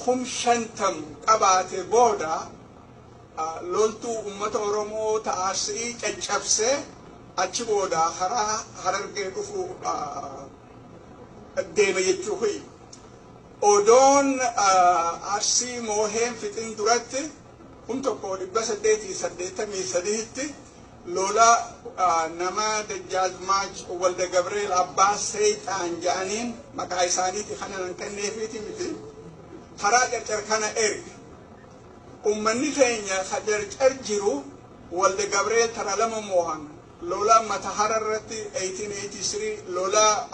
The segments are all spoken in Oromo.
50,000 qabaate booda loltuu ummata Oromoo ta Arsii caccabsee achi booda karaa Harargee dhufu deeme jechuu. Odoon Arsii mooheen fixin duratti 1883tti lola nama Dajjaazmaach Walda Gabreel Abbaa Seexaan jedhaniin, maqaa isaaniiti kana nan kenneefiiti miti, karaa Carcar kana erge. Ummanni keenya ka Carcar jiru Walda Gabreel tara lama moohan: lola Matahara irratti 1883, lola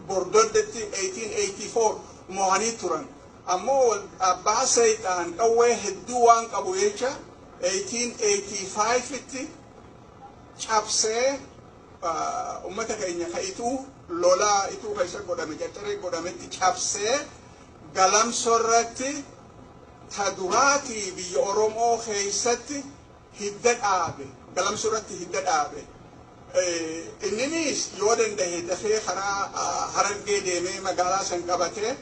Bordoddetti 1884 moohanii turan. Ammoo Abbaa Seexaan qawwee hedduu waan qabu jecha 1885tti cabsee ummata keenya ka Ituu, lola Ituu keessa godhame, Carcaree godhametti cabsee, Galamsoo irratti ta duraatii biyya Oromoo keessatti hidda dhaabe, Galamsoo irratti hidda dhaabe. Inninis yoo danda'e dafee karaa Harargee deemee magaalaa san qabatee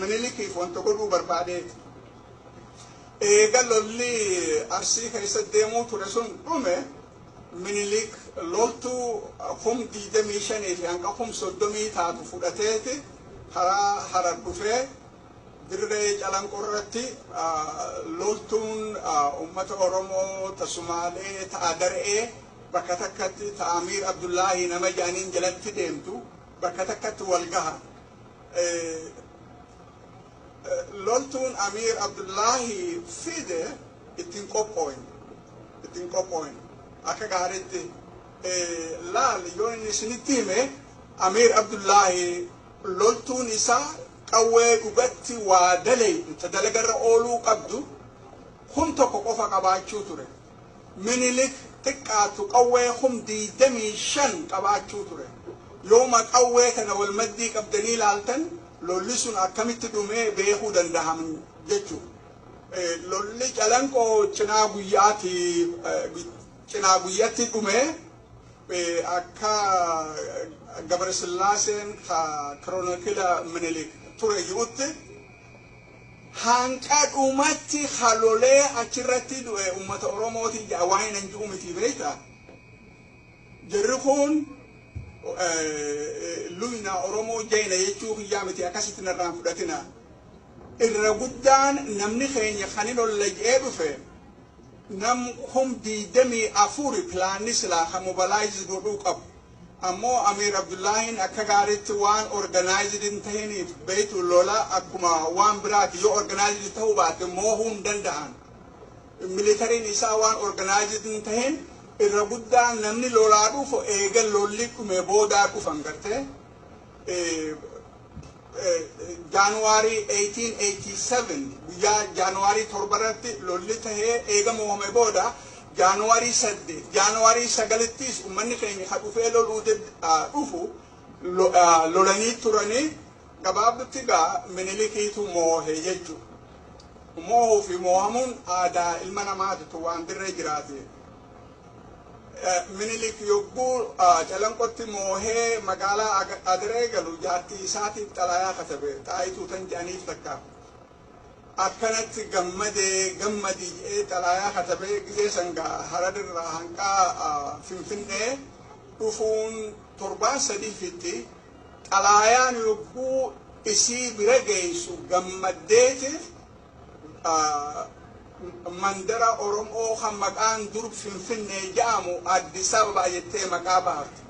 Minilikiif wanta godhuu barbaadeeti. Eega lolli Arsii keessa deemuu ture sun dhume, Minilik loltuu 25,000 fi hanga 30,000 taatu fudhateeti karaa Harar dhufee dirree Calanqoo irratti loltuun ummata Oromoo ta Sumaalee, ta Adar'ee bakka takkatti, ta Amiir Abdullaahii nama jedhaniin jalatti deemtu, bakka takkatti wal gaha. Loltuun Amiir Abdullaahii fide ittiin qophooyin, ittiin qophooyin akka gaariitti. Laal, yoo inni isinitti hime, Amiir Abdullaahii loltuun isaa qawwee dhugatti waa dalaydu, ta dalagarra ooluu qabdu, 1000 qofa qabaachuu ture. Minilik xiqqaatu qawwee 25,000 qabaachuu ture. Yooma qawwee kana wal maddii qabdanii ilaaltan, lolli sun akkamitti dhumee beekuu danda'am jechuudha. Lolli Calanqoo cinaa guyyaati, cinaa guyyatti dhumee. Akka Gabrasillaaseen ka chronicle Minilik ture jirutti, hanqa dhumatti halolee achirratti du'e ummata Oromooti jedha. Waan hin ji'u miti, beektaa? Jarri kun luyna Oromoo jayna jechuu kiyyaa miti, akkasitti narraan fudhatina. Irra guddaan namni keenya kan hin olla jedhee dhufe nam 24,000 planni silaa kan mobilize godhuu qabu. Ammoo Amiir Abdullaahiin akka gaariitti waan organized hin tahiniif, beeytu, lola akkuma waan biraati, yoo organized ta'uu baate moohuu hin danda'an. Militaryn isaa waan organized hin tahin, irra guddaan namni lolaa dhufu eega lolli dhume boodaa dhufan gartee. Jaanuwaarii 1887, guyyaa Jaanuwaarii 7 irratti lolli tahee eega mo'ame booda, Jaanuwaarii 8, Jaanuwaarii 9ttis uummanni keenya ka dhufee loluu dhufu lolanii turanii. Gabaabdutti gaa Minilikiitu moohe jechuudha. Moohuu fi moohamuun aadaa ilma namaatitu, waan dirree jiraate. Minilik yogguu Calanqotti moohee magaalaa Adiree galu, jaartii isaatiif xalayaa katabe, Xaayituu tan jedhaniif takka. Akkanatti gammadee, gammadii jedhee xalayaa katabee. Gizee sangaa Hararirraa hanqaa Finfinnee dhufuun torbaan sadiifitti. Xalaayaan yogguu isii bira geessu gammaddeeti mandara Oromoo kan maqaan dur Finfinnee jedhamu Addis Ababaa jettee maqaa baafte.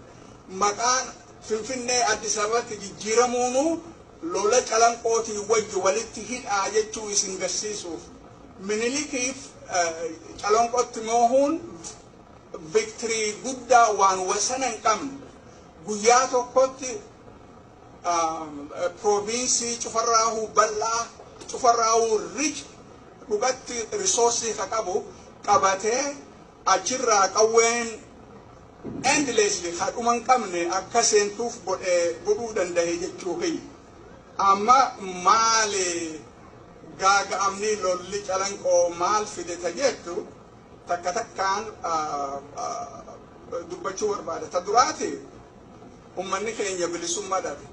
Maqaan Finfinnee Addis Ababatti jijjiiramuunu lola Calanqootii wajji walitti hidhaa jechuu isin garsiisuuf. Minilikiif Calanqootti moohuun victory guddaa waan wasana hin qabne. Guyyaa tokkotti province cufarraahuu bal'aa, cufarraahuu rich, dhugatti resource ka qabu qabatee, achirraa qawween endlessly ka dhuma hin qabne akka seentuuf godhuu danda'e jechuu kiyya. Amma maali gaaga'amni lolli Calanqoo maal fide ta jettu takka takkaan dubbachuu barbaada. Ta duraati, ummanni keenya bilisummaa dhabe.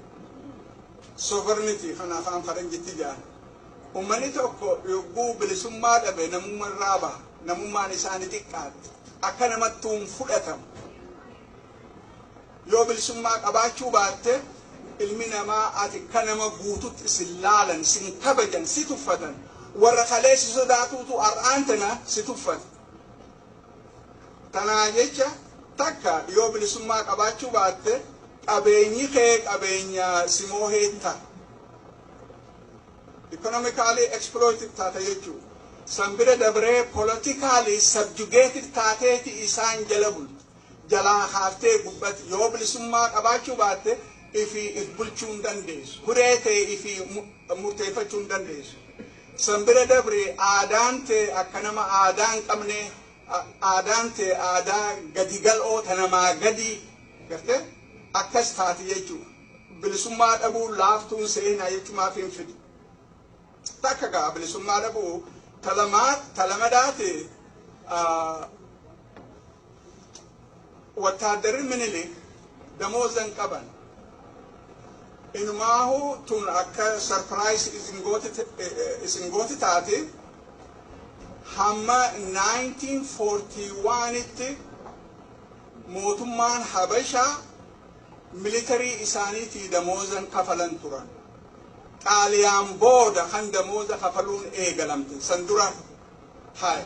Sovereignty kan afaan faranjitti jedhan. Ummanni tokko yogguu bilisummaa dhabe namummaa irraa baha. Namummaan isaanii xiqqaatti. Akka namattuu hin fudhatamu. Yoo bilisummaa qabaachuu baatte, ilmi namaa ati akka nama guututti isin laalan, sin kabajan, si tuffatan. Warra kalee si sodaatuutu har'aan tana si tuffata. Tanaa jecha takka yoo bilisummaa qabaachuu baatte, qabeenyi kee qabeenya simoo heetta. Economically exploited taata jechuudha. San bira dabree politically subjugated taateeti isaan jala bultu. Jalaa haaftee gubbatti yoo bilisummaa qabaachuu baatte, ifii if bulchuu hin dandeessu. Huree ta'e ifii murteeffachuu hin dandeessu. San bira dabree aadaan ta'e akka nama aadaa hin qabne, aadaan ta'e aadaa gadi gal'oo ta namaa gadi gartee akkas taati jechuudha. Bilisummaa dhabuu laaftuun seenaa jechumaaf hin fidu. Takka gaa bilisummaa dhabuu talamaa talamadaati. Wattaaddarri Minilik damoozan qaban. Inumaahu tun akka surprise isin gooti taate, hamma 1941tti mootummaan Habashaa military isaaniitii damoozan kafalan turan. Xaaliyaan booda kan damooza kafaluun eegalamte. San dura hay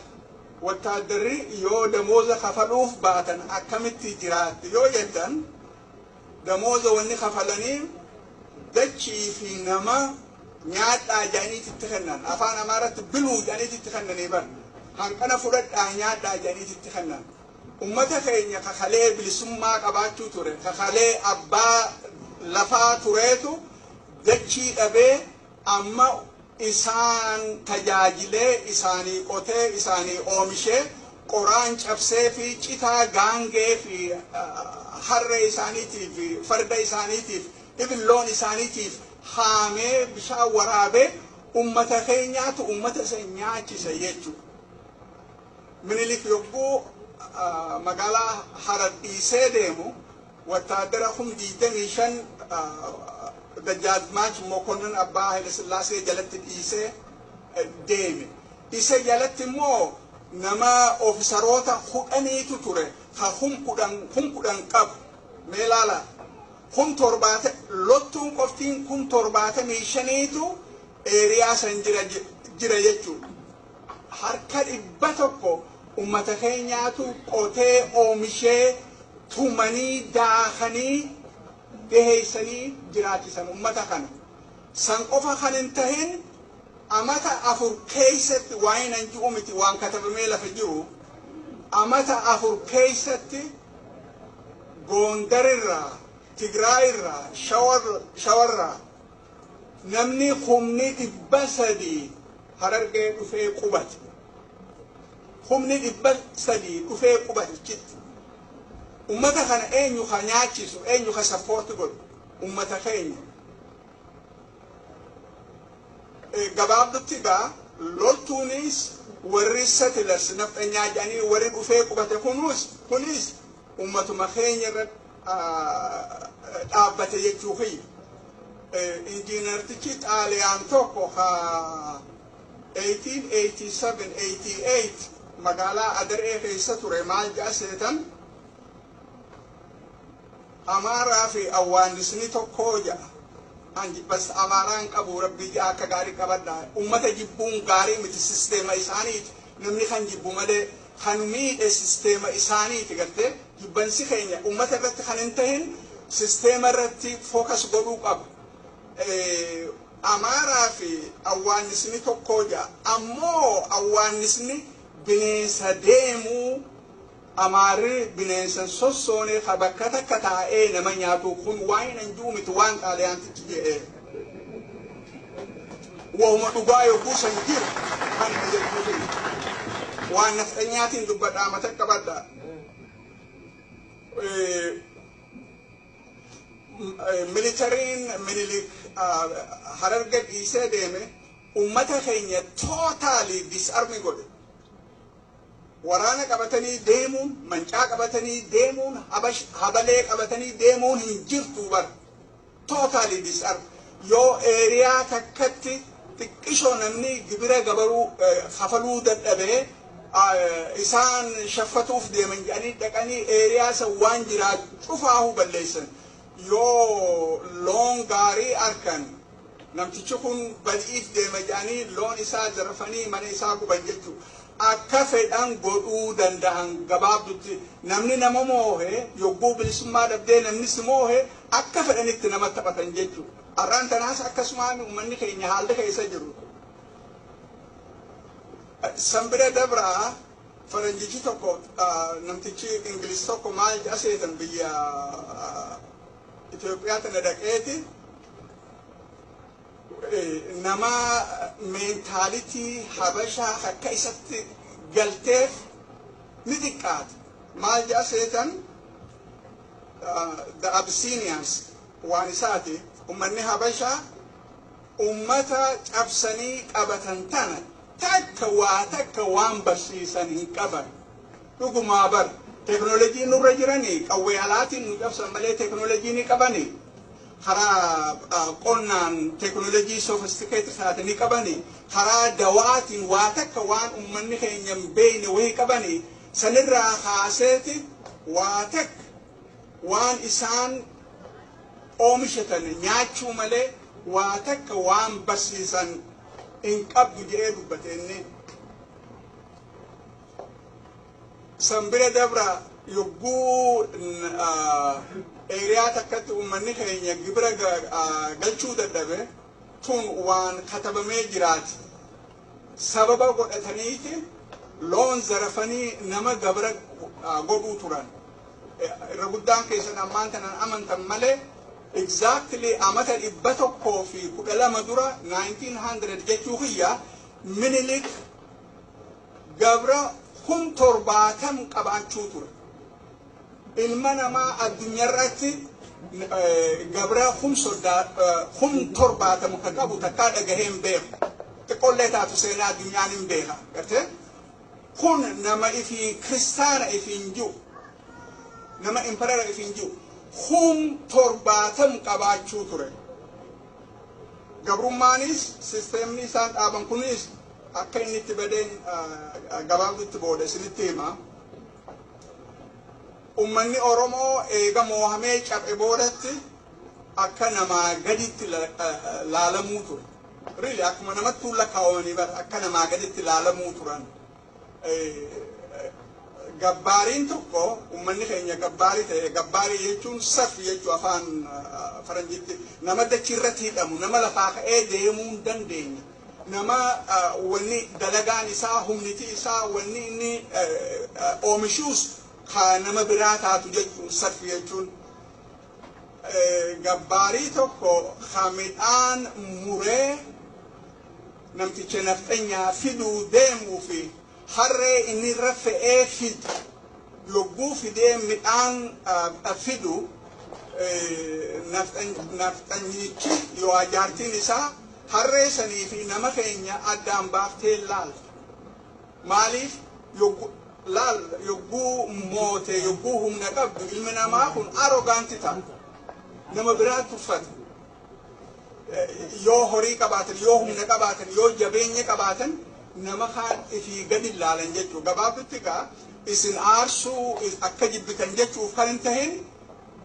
wattaaddarri yoo damooza kafaluuf baatan akkamitti jiraatti yoo jettan, damooza wanni kafalanii dachii fi nama nyaadhaa jedhaniititti kennan. Afaan Amaaratti biluu jedhaniititti kennanii bar. Hanqana fudhadhaa nyaadhaa jedhaniititti kennan. Ummata keenya kakalee bilisummaa qabaachuu ture, kakalee abbaa lafaa tureetu dachii dhabee, amma isaan tajaajilee, isaanii qotee, isaanii oomishee, qoraan cabsee fi citaa gaangee fi harree isaaniitiif fi farda isaaniitiif, ibilloon isaaniitiif haamee, bishaan waraabee, ummata keenyaatu ummata isa nyaachise jechuudha. Minilik yogguu magaalaa Harar dhiisee deemu wattaadara 25,000 Dajjaazmaach Mokonnon abbaa Haile Sillaasee jalatti dhiisee deeme. Isa jalatti immoo nama ofisaroota 10tu ture ka 10,000 10,000 qabu. Mee ilaala. 70,000 loltuun qoftiin 75,000tu area san jira jechuudha. Harka 100 ummata keenyaatu qotee, oomishee, tumanii, daakanii, dhiheessanii jiraachisan ummata kana. San qofa kan hin tahin, amata 4 keessatti, waa'ee nan ji'u miti, waan katabamee lafa jiru, amata 4 keessatti Goondarirraa, Tigraayirraa, Shawarraa namni 300,000 Harargee dhufee qubate. 300,000 dhufee qubate chitti. Ummata kana eenyu ka nyaachisu, eenyu ka support godhu? Ummata keenya. Gabaabdutti gaa loltuunis warri settlers nafxanyaa jedhanii warri dhufee qubate kunis ummatuma keenya irra dhaabbate jechuu kiyya. Injiinartichi Xaaliyaan tokko ka 1887-88 magaalaa Adaree keessa ture maal jedha seetan? Amaaraa fi awwaannisni tokko jedha. Bas Amaaraan qabu rabbii jedha, akka gaarii qabadha. Ummata jibbuun gaarii miti, sisteema isaaniiti. Namni kan jibbu malee kan miidhe sisteema isaaniiti gartee. Jibbansi keenya ummata irratti kan hin tahin, sisteema irratti focus godhuu qaba. Amaaraa fi awwaannisni tokko jedha. Ammoo awwaannisni bineensa deemuu, Amaarri bineensa sossoone ka bakka takka taa'ee nama nyaatu. Kun waan hin ji'u miti, waan Xaaliyaantichi jedhee. Wahuma dhugaa yogguu san jiru kan jechuufi. Waan nafxanyaatiin dubbadhaa, mata qabadha. Militaryn Minilik Hararga dhiisee deeme ummata keenya totally disarm godhe. Waraana qabatanii deemuun, mancaa qabatanii deemuun, habalee qabatanii deemuun hin jirtu bara. Totally disarm. Yoo area takkatti xiqqishoo namni gibira gabaruu kafaluu dadhabee, isaan shaffatuuf deeman jedhanii dhaqanii area san waan jiraa cufaahuu balleessan. Yoo loon gaarii arkan, namtichi kun badiif deema jedhanii loon isaa zarafanii mana isaa guban jechuudha. Akka fedhan godhuu danda'an. Gabaabdutti, namni nama moohe, yogguu bilisummaa dhabdee namni si moohe, akka fedhanitti nama taphatan jechuudha. Har'aan tanaas akkasumaan uummanni keenya haalli keessa jiru. San bira dabraa, faranjichi tokko, namtichi Ingiliz tokko maal jedha seetan? Biyya Itoophiyaa tana dhaqeeti nama mentality Habashaa akka isatti galteef ni xiqqaata. Maal jedha seetan? The Abyssinians waan isaati, ummanni Habashaa ummata cabsanii qabatan tana takka waa takka waan barsiisan hin qaban. Dhugumaa bar, teknoolojii nurra jiranii, qawwee alaatiin nu cabsan malee teknoolojii ni qabanii. Karaa qonnaan teknoolojii sophisticated taate ni qabanii. Karaa dawaatiin waa takka waan ummanni keenya hin beekne wahii qabanii. Sanirraa kaaseeti waa takka waan isaan oomishatan nyaachuu malee waa takka waan barsiisan hin qabdu jedhee dubbate inni. San bira dabra, yogguu area takkatti uummanni keenya gibira galchuu dadhabe, tun waan katabamee jiraati. Sababa godhataniiti loon zarafanii nama gabra godhuu turan. Irra guddaan keessan ammaan tanan amantan malee, exactly amata 112 dura, 1900 jechuu kiyya, Minilik gabra 70,000 qabaachuu ture. Ilma namaa addunyaarratti gabra 70,000 ka qabu takkaa dhagahee hin beeku. Xiqqoollee taatu seenaa addunyaan hin beeka. Gartee? Kun nama ifii kiristaana ifiin jiru. Nama emperor ifiin jiru. 70,000 qabaachuu ture. Gabrummaanis sisteemni isaan dhaaban kunis akka inni itti badeen gabaabdutti booda isinitti hima. Ummanni Oromoo eega moohamee caphe boodatti akka namaa gaditti laalamuu ture. Really, akkuma namattuu lakkaawamanii bara akka namaa gaditti laalamuu turan. Gabbaariin tokko, ummanni keenya gabbaarii ta'e, gabbaarii jechuun serf jechuu afaan faranjitti, nama dachii irratti hidhamu, nama lafaa ka'ee deemuu hin dandeenye, nama wanni dalagaan isaa, humniti isaa, wanni inni oomishuus ka nama biraa taatu jechuun serf jechuun. Gabbaarii tokko ka midhaan muree namticha nafxanyaa fiduu deemuu fi harree inni irra fe'ee fidu, yogguu fidee midhaan fidu, nafxanyichi yoo jaartiin isaa harree sanii fi nama keenya addaan baaftee laalta. Maaliif? Laal, yogguu moote, yogguu humna qabdu, ilmi namaa kun arrogant ta'a. Nama biraa tuffata. Yoo horii qabaatan, yoo humna qabaatan, yoo jabeenya qabaatan, nama kaan ifii gadi laalan jechuudha. Gabaabdutti egaa isin aarsuu akka jibbitan jechuuf kan hin tahin,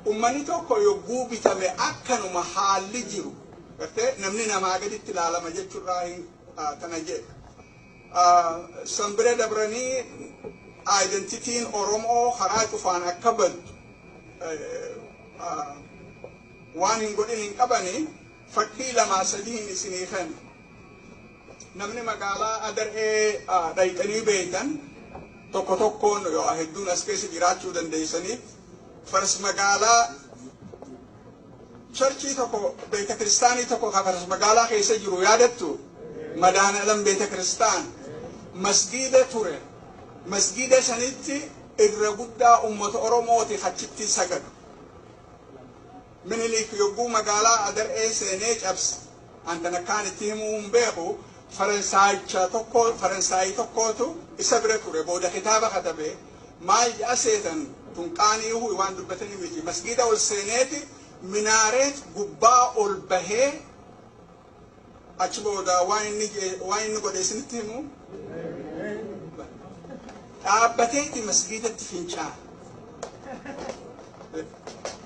ummanni tokko yogguu bitame akkanuma haalli jiru. Gartee, namni namaa gaditti ilaalama jechuurraa hin tana jedhe. San bira dabranii identityn Oromoo karaa cufaan akka baddu waan hin godhin hin qabani. Fakkii lamaa sadiin isinii kenna. Namni magaalaa Adar'ee dhayxanii beeytan tokko tokkoon yoo hedduun as keessa jiraachuu dandeessaniif, faras magaalaa church tokko, beeta kiristaanii tokko ka faras magaalaa keessa jiru yaadattu? Madaanalam beeta kiristaan masgiida ture. Masgiida sanitti irra guddaa ummata Oromooti achitti sagadu. Minilik yogguu magaalaa Adar'ee seenee cabse, antan akkaan itti himuu hin beeku, Faransaayicha tokko, Faransaayii tokkootu isa bira ture, booda kitaaba katabe. Maal jedha seetan? Tunqaanii waan dubbatanii miti. Masgiida ol seeneeti minaareet gubbaa ol bahee Achi booda waan inni godhe isinitti himu. Dhaabbateeti masgiidatti fincaa.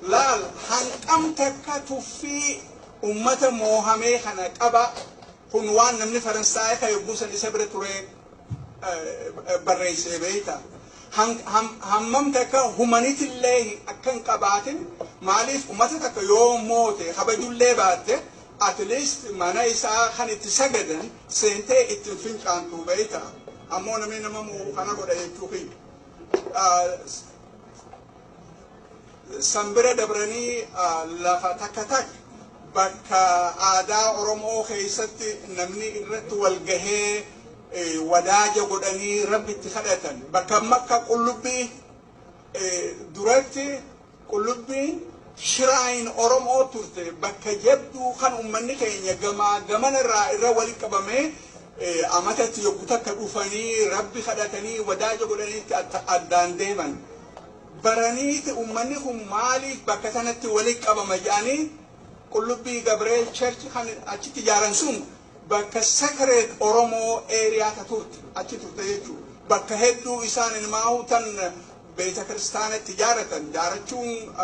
Laal, hanqam takka tuffii ummata moohamee kana qaba. Kun waan namni Faransaayii ka yogguu san isa bira ture barreessee beeyta. Hammam takka humanitillee akka hin qabaatin. Maaliif, ummata takka yoo moote kabajullee baatte, at least mana isaa kan itti sagadan seentee ittiin fincaantu beeyta. Ammoo namni nama moo kana godha jechuu kiyya. San bira dabranii lafa takka takka bakka aadaa Oromoo keessatti namni irratti wal gahee wadaaja godhanii Rabbitti kadhatan, bakka makka Qullubbii duratti, Qullubbiin shrine Oromoo turte, bakka jabduu kan ummanni keenya gamaa gamanarraa irra walitti qabamee amatatti yogguu takka dhufanii Rabbi kadhatanii wadaaja godhaniitti addaan deeman. Baraniiti ummanni kun maaliif bakka sanatti walitti qabama jedhanii, Qullubbii Gabreel Church kan achitti ijaaran sun bakka sacred Oromoo area ta turte achi turte jechuudha. Bakka hedduu isaan ilmaahu tan beeta kiristaanatti ijaaratan ijaarachuun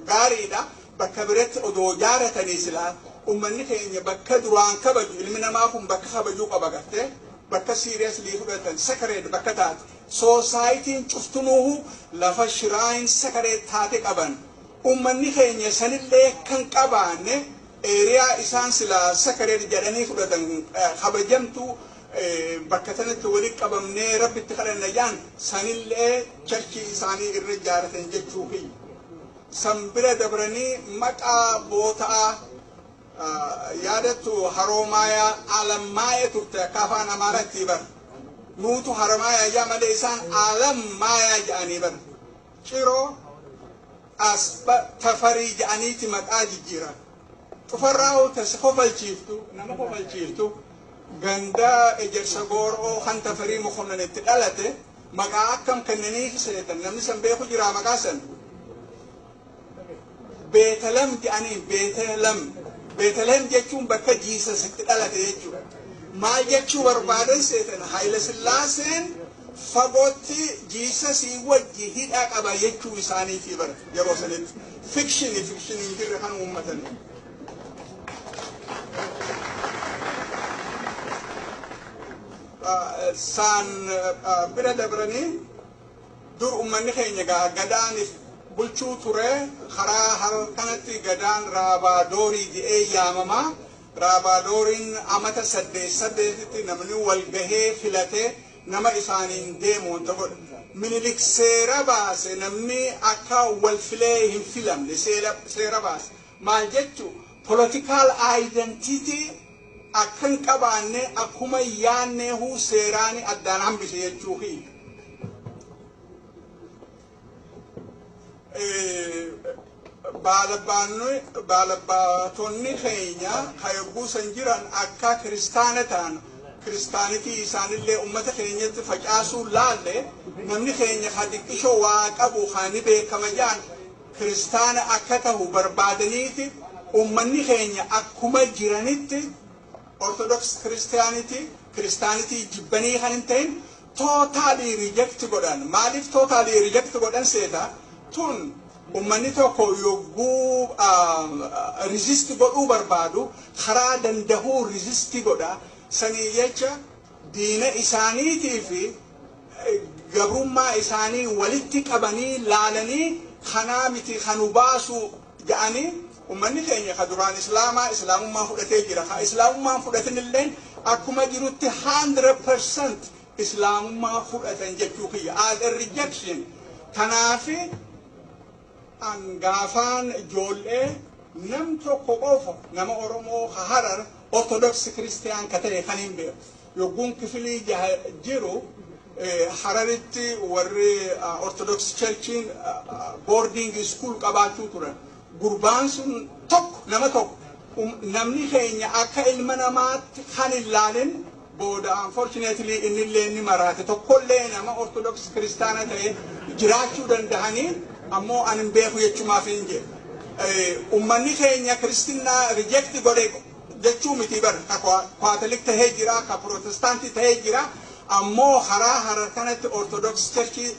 gaariidha. Bakka biratti odoo ijaaratanii silaa ummanni keenya bakka duraan kabaju, ilmi namaa kun bakka kabajuu qaba gartee, bakka seriously fudhatan, sacred bakka taate. Societyn cuftunuuhu lafa shrine sacred taate qaban. Ummanni keenya sanillee kan qabaanne, area isaan silaa sacred jedhanii fudhatan, kabajamtu, bakka sanatti walitti qabamnee Rabbitti kadhanna jaan sanillee churchii isaanii irra ijaaratan jechuu kiyya. San bira dabranii maqaa bootaa yaadattu, Haroomayaa Alammaaya turte akka afaan Amaaraatti bar. Nuutu Haramaayaa jaa malee isaan Alammaaya jedhanii bar. Ciroo Asba Tafarii jedhaniiti maqaa jijjiiran. Cufarraa tasi kofalchiiftu, nama kofalchiiftu, ganda Ejersa Gooroo kan Tafarii Mokonnon itti dhalate maqaa akkam kennanii seetan? Namni san beeku jira maqaa san? Beetalam jedhanii. Beetalam, Beetaleem jechuun bakka Jesus itti dhalate jechuudha. Maal jechuu barbaadan seetan? Haayila Sillaaseen fagootti Jesusii wajji hidha qaba jechuu isaaniitii bara yeroo sanitti. Fiction hin jirre kan uummatanii. Saan bira dabranii dur ummanni keenya gaa gadaaniif bulchuu ture. Karaa Harar kanatti gadaan Raabaadorii jedhee yaamamaa. Raabaadooriin amata 8 8tti namni wal gahee filatee nama isaaniin deemu wanta godha. Minilik seera baase, namni akka wal filee hin filamne seera baase. Maal jechu, political identity akka hin qabaanne, akkuma yaanneehuu seeraani addaan hambise jechuu kiyya. Baalabbaatonni keenya ka yogguu san jiran akka kiristaana ta'an, kiristaanitii isaanillee ummata keenyatti facaasuu laalle. Namni keenya ka xiqqishoo waa qabu ka ni beekama jaan kiristaana akka tahu barbaadaniiti, ummanni keenya akkuma jiranitti Orthodox Christianity, kiristaanitii jibbanii kan hin ta'in, totally reject godhan. Maaliif totally reject godhan seeta? Tun ummanni tokko yogguu resist godhuu barbaadu karaa dandahuu resist godha. Sanii jecha diina isaaniitii fi gabrummaa isaanii walitti qabanii laalanii, kanaa miti kanu baasu jedhanii, ummanni keenya ka duraan islaamaa islaamummaa fudhatee jira, ka islaamummaan fudhatin illeen akkuma jirutti 100% islaamummaa fudhatan jechuu kiyya as a rejection. Kanaafi an gaafaan ijoollee nam tokko qofa nama Oromoo ka Harar Orthodox Christian ka ta'e kan hin beeku. Yogguun kifilii 6 jiru Hararitti warri Orthodox Churchiin boarding school qabaachuu turan. Gurbaan sun tokko, nama tokko, namni keenya akka ilma namaatti kan hin laalin. Booda unfortunately innillee inni maraate. Tokkollee nama Orthodox Kiristaana ta'e jiraachuu dandahanii ammoo an hin beeku jechumaaf hin jedhe. Ummanni keenya kiristinnaa reject godhe. Jechuu miti bar, ka Kaatolik tahee jira, ka Protestaantii tahee jira, ammoo karaa Harar kanatti Orthodox Churchii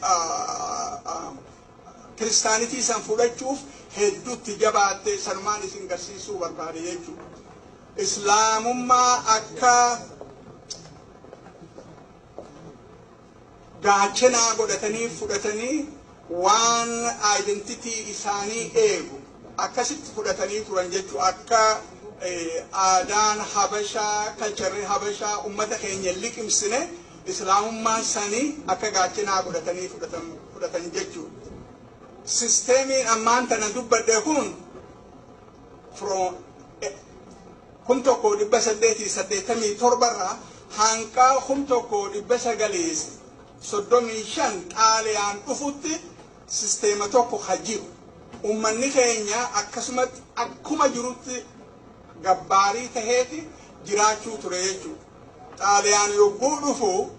kiristaanitii san fudhachuuf hedduutti jabaatte. Sanumaan isin garsiisuu barbaade jechuudha. Islaamummaa akka gaachanaa godhatanii fudhatanii, waan identity isaanii eegu akkasitti fudhatanii turan jechuu. Akka aadaan Habashaa, culturerri Habashaa ummata keenya liqimsine, islaamummaan sanii akka gaachanaa godhatanii fudhatan jechuu. Systemiin ammaan tana dubbadhe kun from 1887rraa hanqaa 1935 Xaaliyaan dhufutti systema tokko ka jiru. Ummanni keenya akkasumatti akkuma jirutti gabbaarii taheeti jiraachuu ture jechuudha. Xaaliyaan yogguu dhufu,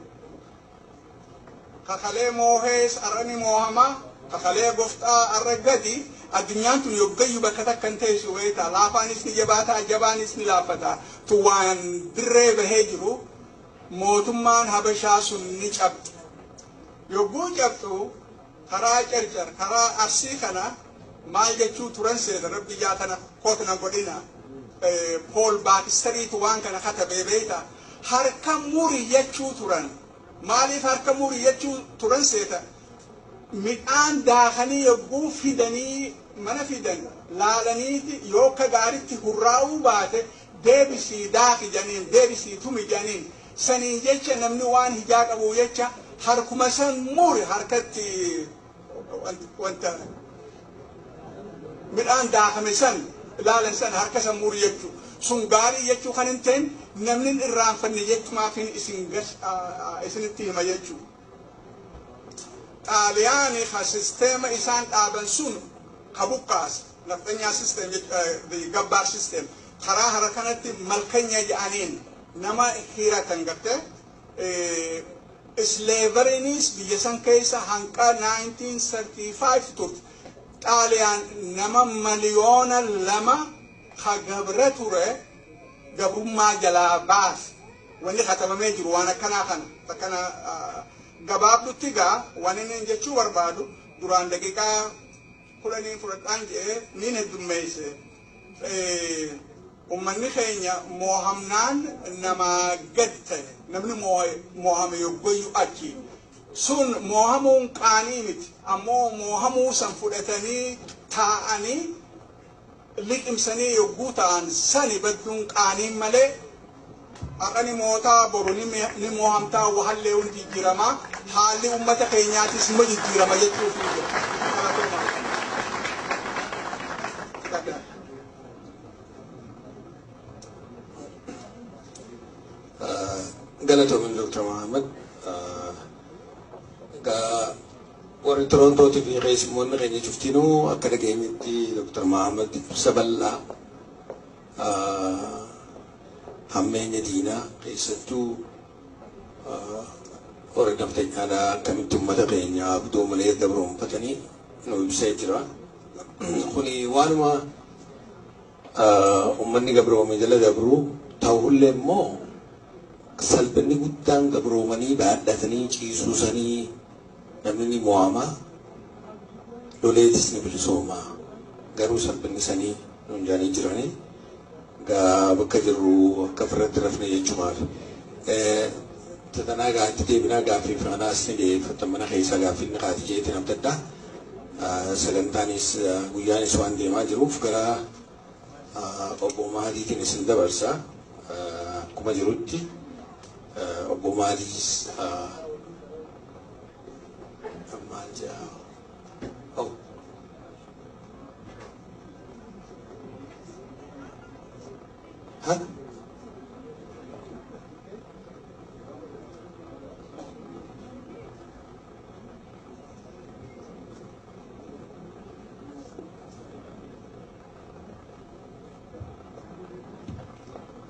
kakalee moohees arra ni moohama, kakalee goftaa arra gadi. Addunyaan tun yoggayyuu bakka takka hin teessu beektaa. Laafaanis ni jabaataa, jabaanis ni laafataa. Tun waan dirree bahee jiru. Mootummaan Habashaa sun ni cabxe. Yogguu cabxu, karaa Carcar, karaa Arsii kana maal jechuu turan seeta? Rabbi jaatana kootna godhina. Paul Baxteriitu waan kana katabee beektaa. Harka muri jechuu turan. Maaliif harka muri jechuu turan seeta? Midhaan daakanii yogguu fidanii mana fidan, laalaniiti yoo akka gaaritti hurraa'uu baate, deebisii daaki janiin, deebisii tumi janiin. Saniin jecha namni waan hijaa qabu jecha harkuma san muri, harkatti wanta midhaan daakame san ilaalan san harka san muri jechuu. Sun gaarii jechuu kan hin ta'in, namni hin irraanfanne jechumaafin isin isinitti hima jechuu. Xaaliyaani ka systema isaan dhaaban sun ka buqqaase nafxanyaa system, gabbaar system, karaa hara kanatti malkanya jedhaniin nama hiratan garte. Slaverynis biyya san keessa hanqa 1935 turte. Xaaliyaan nama 2 miliyoona ka gabra ture gabrummaa jalaa baase. Wanni katabamee jiru waan akkanaa kana akkana gabaabdutti. Gaa waan inni jechuu barbaadu, duraan daqiiqaa 10 fudhadhaan jedhee niin heddummeesse. Ummanni keenya moohamnaan namaa gad ta'e. Namni moohame yoggoyyu achi sun moohamuun qaanii miti, ammoo moohamuu san fudhatanii taa'anii liqimsanii yogguu ta'an sani badduun qaaniin malee. Har'a ni mootaa, boru ni moohamtaa, wahallee hundi jijjiiramaa, haalli ummata keenyaatis immoo jijjiirama jechuuf jira. Galatoomin, Dr. Muhammad. Egaa warri Torontootii fi keessummoonni keenya cuftinuu akka dhageenyetti Dr. Muhammad ibsa bal'aa hammeenya diinaa, keessattuu warri naftanyaadhaa akkamitti uummata keenya abduu malee gabroonfatanii nu ibsee jira. Kuni waanuma uummanni gabroome jala dabru ta'ullee immoo, salphinni guddaan gabroomanii baadhatanii ciisuu sanii namni ni mo'ama, loleetis ni bilisooma, garuu salphinni sanii nuun jaanii jiranii gaa bakka jirru akka ofirratti rafne jechumaaf. Tatanaa gaatti deebinaa, gaaffii fi anaas ni dhiyeeffatan, mana keessaa gaaffii ni kaati jeetiin adda addaa. Sagantaanis guyyaanis waan deemaa jiruuf gara obbo Mahadiitiin isin dabarsa. Akkuma jirutti obbo Mahadiis maal jedhaa? Oh. Ha?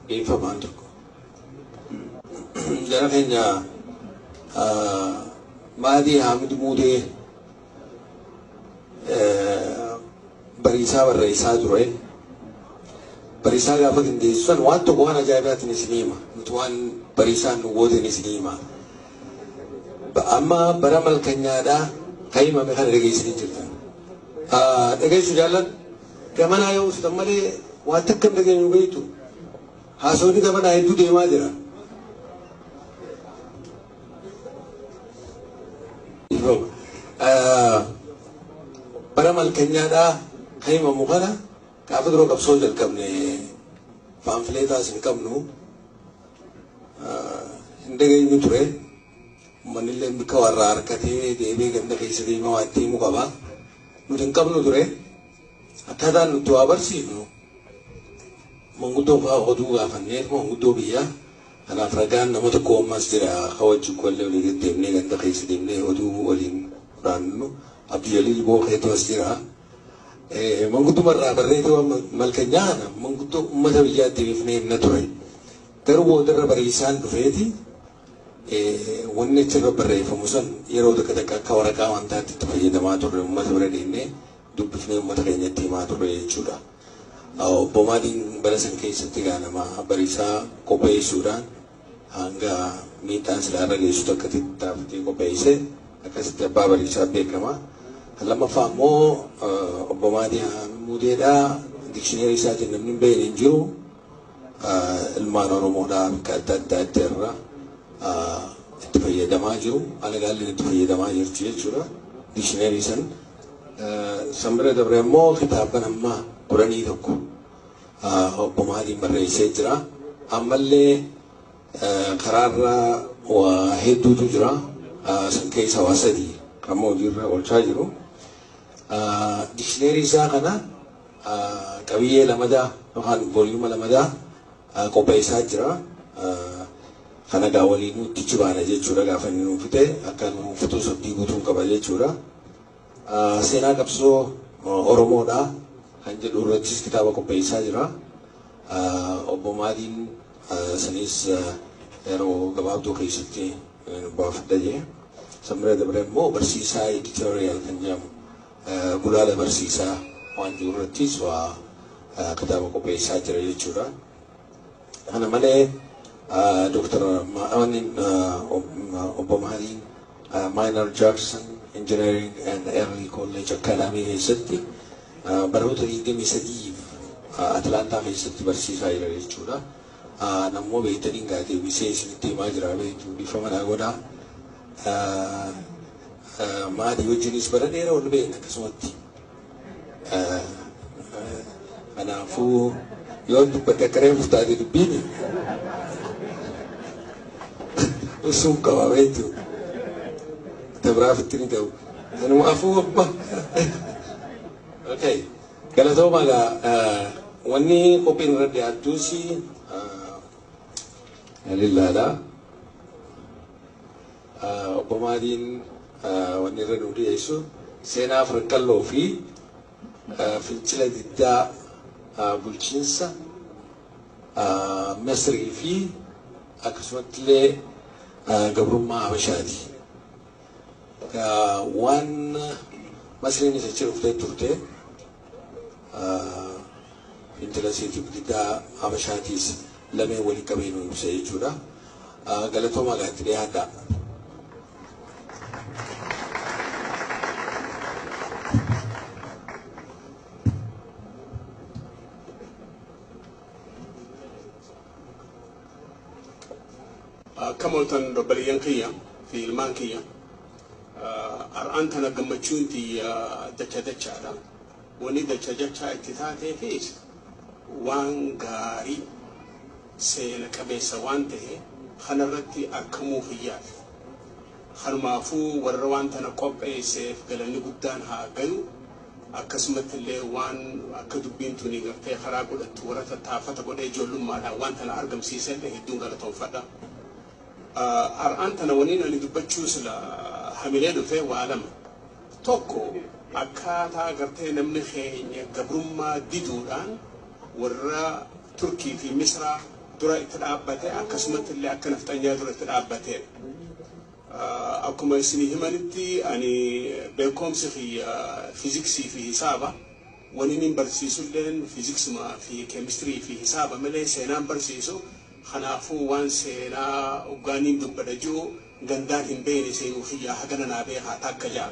Dhiifamaan tokko. Jara keenya, Maadii Hamid Muudee bariisaa barreessaa ture. Bariisaa gaafa qindeessu san waan tokko waan ajaa'ibaatiin isinii hima. Nuti waan bariisaan nu gooteen isinii hima. Amma bara malkanyaadhaa kan himame kana dhageessanii jirtan. Dhageessu jaallan gamanaa yoo usutan malee waan takka hin dhageenyu beektu. Haasawni gamanaa hedduu deemaa jira. Bara malkanyaadhaa kan himamu kana gaafa dura qabsoo jalqabne paamfileetaas hin qabnu, hin dhageenyu ture. Uummanni illee bikka warraa harkatee deemee ganda keessa deemee waa itti himu qaba. Nuti hin qabnu ture. Akkaataan nuti waa barsiifnu manguddoo fa'aa oduu gaafanneet manguddoo biyyaa. Kanaaf ragaan nama tokko ammas jira ka wajjin kollee olii gad deemnee ganda keessa deemnee oduu waliin furaannu Abdujaliil Bookeetu as jira. Mangudduma irraa barreetee waan malkanyaa kana manguddoo uummata biyyaatti himifnee himna ture. Garuu boodarra bariisaan dhufeeti wanni achirra barreeffamu san yeroo takka takka akka waraqaa wantaatti itti fayyadamaa turre, uummata bira deemnee dubbifnee uummata keenyatti himaa turre jechuudha. Obbo Maadiin bara san keessatti egaa nama bariisaa qopheessuudhaan hanga miidhaan silaa irra geessu takka tattaafatee qopheesse, akkasitti abbaa bariisaa beekama. Lammaffaa immoo obbo Maadii Muudeedha. Dikshineerii isaatiin namni hin beekne hin jiru. Ilmaan Oromoodhaa bakka adda addaatti irra itti fayyadamaa jiru. Alagaalleen itti fayyadamaa jirti jechuudha. Dikshineerii san. San bira dabre immoo kitaaban amma 11 obbo Maadiin barreessee jira. Ammallee karaarra waa hedduutu jira. San keessa waa sadii amma hojiirra oolchaa jiru. Dikshineerii isaa kana qabiyyee lamadaa yookaan volume lamadaa qopheessaa jira. Kana gaa waliin nutti cibaana jechuudha, gaafa inni nuu fixe akka nuu fixus abdii guutuun qaba jechuudha. Seenaa qabsoo Oromoodha kan jedhu irrattis kitaaba qopheessaa jira. Obbo Maadiin sanis yeroo gabaabduu keessatti nu baafadha jee. San bira dabre immoo barsiisaa editorial kan jedhamu gulaala barsiisaa waan jiru irrattis waa kitaaba qopheessaa jira jechuudha. Kana malee Dr. Obbo Maadiin Maynard Jackson Engineering and Early College Academy keessatti baroota 23 Atlantaa keessatti barsiisaa jira jechuudha. Nammoo beektaniin gaatee bisee isinitti himaa jira, beektu, dhiifama naa godhaa. Maatii wajjinis bara dheeraa ol beekna akkasumatti. Kanaafuu yoo dubbadhe akka reefu taate dubbiini usuun qaba beektu. Tabraaf itti ni ta'u. Kanumaafuu abba. Okay. Galatooma egaa wanni qophiin irra dhiyaattus lillaadha. Obbo Maadiin wanni irra nu dhiyeessu seenaa Afran Qalloo fi fincila diddaa bulchiinsa Masrii fi akkasumatti illee gabrummaa Habashaati. Waan Masriin isa achi dhuftee turte fincila isiitiif diddaa Habashaatiis lameen waliin qabee nu ibsa jechuudha. Galatoomaa, gaatti dhiyaadhaa. Akkam ooltan obboleeyyan kiyya fi ilmaan kiyya? Har'aan tana gammachuun tiyya dacha dachaadha. Wanni dacha dachaa itti taateefis waan gaarii seena qabeessa waan ta'e kanarratti argamuu kiyyaaf. Kanumaafuu warra waan tana qopheesseef galanni guddaan haa gayu. Akkasumatti illee waan akka dubbiin tuni gartee karaa godhattu warra tattaafata godhee ijoollummaadhaan waan tana argamsiise illee hedduun galatoonfadha. Har'aan tana waniin ani dubbachuu sila hamilee dhufe waa lama. Tokko, akkaataa gartee namni keenya gabrummaa diduudhaan warra Turkii fi Misraa dura itti dhaabbate, akkasumatti illee akka nafxanyaa dura itti dhaabbate. Akkuma isinii himanitti ani beekumsi kiyya fiiziksii fi hisaaba. Wani inni barsiisulleen fiiziksuma fi keemistirii fi hisaaba malee seenaan barsiisu. Kanaafuu waan seenaa hoggaaniin dubbadha jiru gandaan hin beekne seenuu kiyyaa hagana naa beekaa takka ja'a.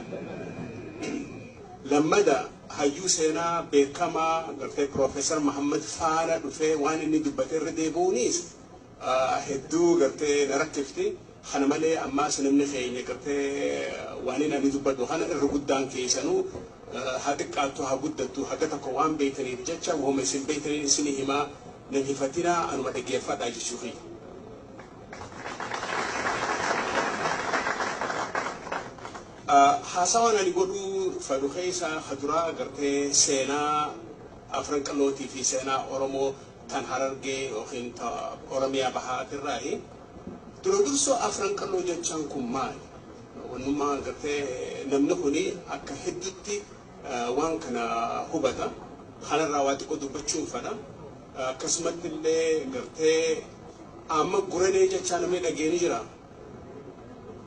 Lammada hayyuu seenaa beekamaa gartee Piroofeesar Mahammad Faana dhufee waan inni dubbate irra deebi'uunis hedduu gartee na rakkifti. Kana malee ammaas namni keenya gartee waan inni ani dubbadhu kana irra guddaan keessanuu haa xiqqaattu haa guddattu haga tokko waan beekaniif jecha wahuma isin beektaniin isin himaa nan hifatinaa anuma dhaggeeffadhaa jechuu kiyya. Haasawaan ani godhuu fedhu keessaa kaduraa gartee seenaa Afran Qallootii fi seenaa Oromoo tan Harargee yookiin Oromiyaa Bahaatirraayi. Dura dursoo Afran Qalloo jechaan kun maali? Wannummaa gartee namni kuni akka hedduutti waan kana hubata. Kanarraa waa xiqqoo dubbachuun fedha. Akkasumatti illee gartee amma guranee jechaa namni dhageeni jira.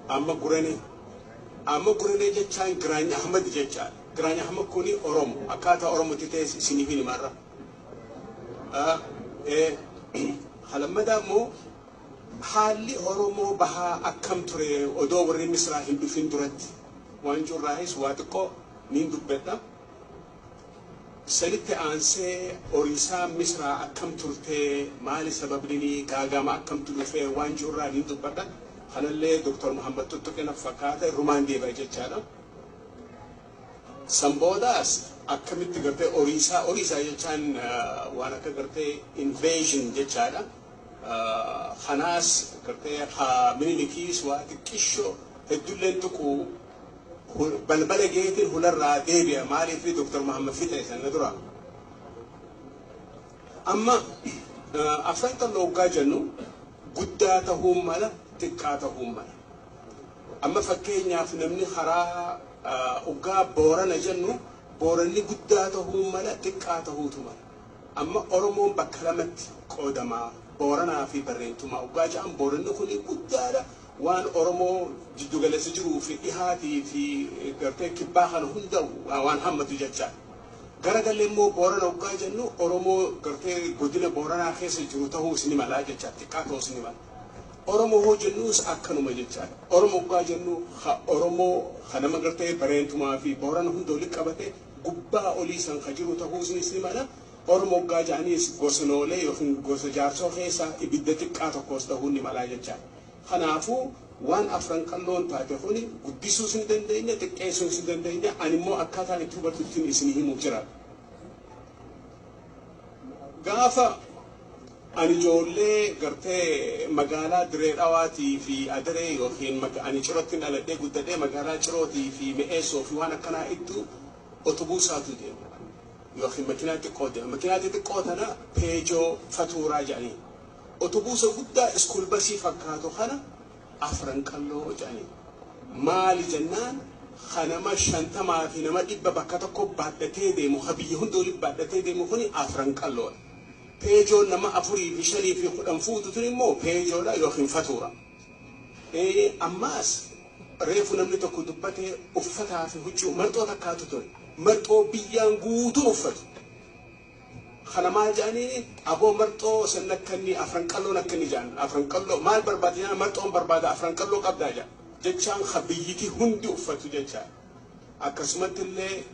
Amma guranee. Amma guranee jechaan Giraany Ahmad jechaadha. Giraany Ahmad kuni Oromo. Akkaataa Oromootti ta'e isiniif hin himarra. Halammadaa immoo haalli Oromoo bahaa akkam ture odoo warri Misraa hin dhufin duratti waan jirraayis waa xiqqoo niin dubbadha. Sanitti aansee horiisaa Misraa akkam turtee maali sababni gaagama akkamtu dhufee waan jirraa niin dubbadha. Kanallee Dr. Muhammad Tuttuqina fakkaata irrumaan deebi'a jechaadha. San boodaas akkamitti gartee horiisaa jechaan waan akka gartee invasion jechaadha. Kanaas gartee Minilikiis waa xiqqishoo hedduulleen tuqu balbala geetiin hularraa deebi'a maaliif Dr. Muhammad fixe sana dura. Amma Afran Qalloo hoggaa jennu guddaa ta'uu mala xiqqaa ta'uu mala. Amma fakkeenyaaf namni karaa hoggaa Boorana jennu Booranni guddaa ta'uu mala xiqqaa ta'uutu mala. Amma Oromoon bakka lamatti qoodamaa Booranaa fi Barreentumaa hoggaa jedhan Booranni kun guddaadha. Waan Oromoo jiddugaleessa jiruu fi dhihaatii fi gartee kibbaa kana hunda waan hammatu jechaadha. Garagallee immoo Boorana hoggaa jennu Oromoo gartee godina Booranaa keessa jiru ta'uus ni mala jechaadha. Xiqqaa ta'uus ni mala. Oromoo hoo jennuus akkanuma jechaadha. Oromoo hoggaa jennu Oromoo nama gartee Bareentumaa fi Boorana hunda walitti qabate gubbaa olii san ka jiru ta'uus ni mala. Oromoo hoggaa jedhaniis gosa noolee yookiin gosa jaarsoo keessaa ibidda xiqqaa tokkos ta'uu ni mala jechaadha. Kanaafuu waan Afran Qalloon taate kuni guddisuus ni dandeenya xiqqeessuus ni dandeenya ani immoo akkaataan itti hubatuttiin isin himuuf jira. Gaafa ani ijoollee gartee magaalaa Diree Dhawaatii fi Adaree yookiin ani Cirootti dhaladhee guddadhee magaalaa Cirootii fi Mi'eessoo fi waan akkanaa iddoo otobuusaatu deema yookiin makiinaa xiqqoo deema. Makiinaa xixiqqoo tana Peejoo Fatuuraa jedhanii. Otobuusa guddaa school busii fakkaatu kana Afran Qalloo jedhanii. Maali jennaan kanama 50 fi nama 100 bakka tokko baadhatee deemu ka biyya hunda walitti baadhatee deemu kuni Afran Qalloodha. Peejoon nama 4 fi 5 fi 10 fuutu tun immoo Peejoodha yookiin Fatuura. Ammaas reefu namni tokko dubbatee uffataa fi huccuu marxoo takkaatu ture. Marxoo biyyaan guutuun uffatu. Kana maal jedhanii aboo marxoo san akkanni Afran Qalloon akkanni jedhan Afran Qalloo maal barbaada jedhan marxoon barbaada Afran Qalloo qabdaa jedhan jechaan ka biyyiti hundi uffatu jechaa. Akkasumatti illee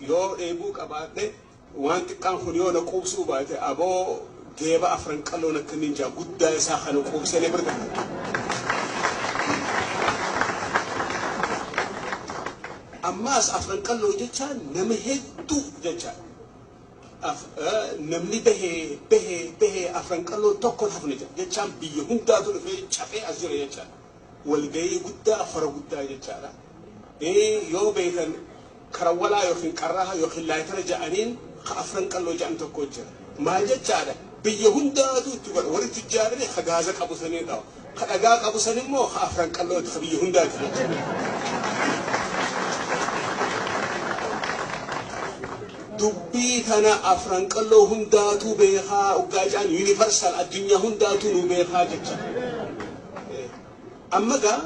yoo dheebuu qabaadhe waan xiqqaan kun yoo na quubsuu baate aboo geeba Afran Qalloon akkanni jedhan guddaa isaa kana quubsanii bira. Ammaas Afran Qalloo jechaan nama hedduu jechaa. Namni bahee bahee bahee Afran Qalloo tokko hafne jechaan biyya hundaatu dhufee cafee as jira jechaadha. Walgahii guddaa fara guddaa jechaadha. Yoo beekan karawwalaa yookiin qarraa yookiin laayitara jedhaniin Afran Qalloo jedhan tokko jira. Maal jechaadha biyya hundaatu itti godha warri tujjaarri ka gaaza qabu sanii dhawa. Ka dhagaa qabu san immoo ka Afran Qallooti ka biyya hundaati jechaadha. Dubbii tana Afran Qalloo hundaatu beekaa hoggaa jedhan universal addunyaa hundaatu nu beekaa jecha. Amma gaa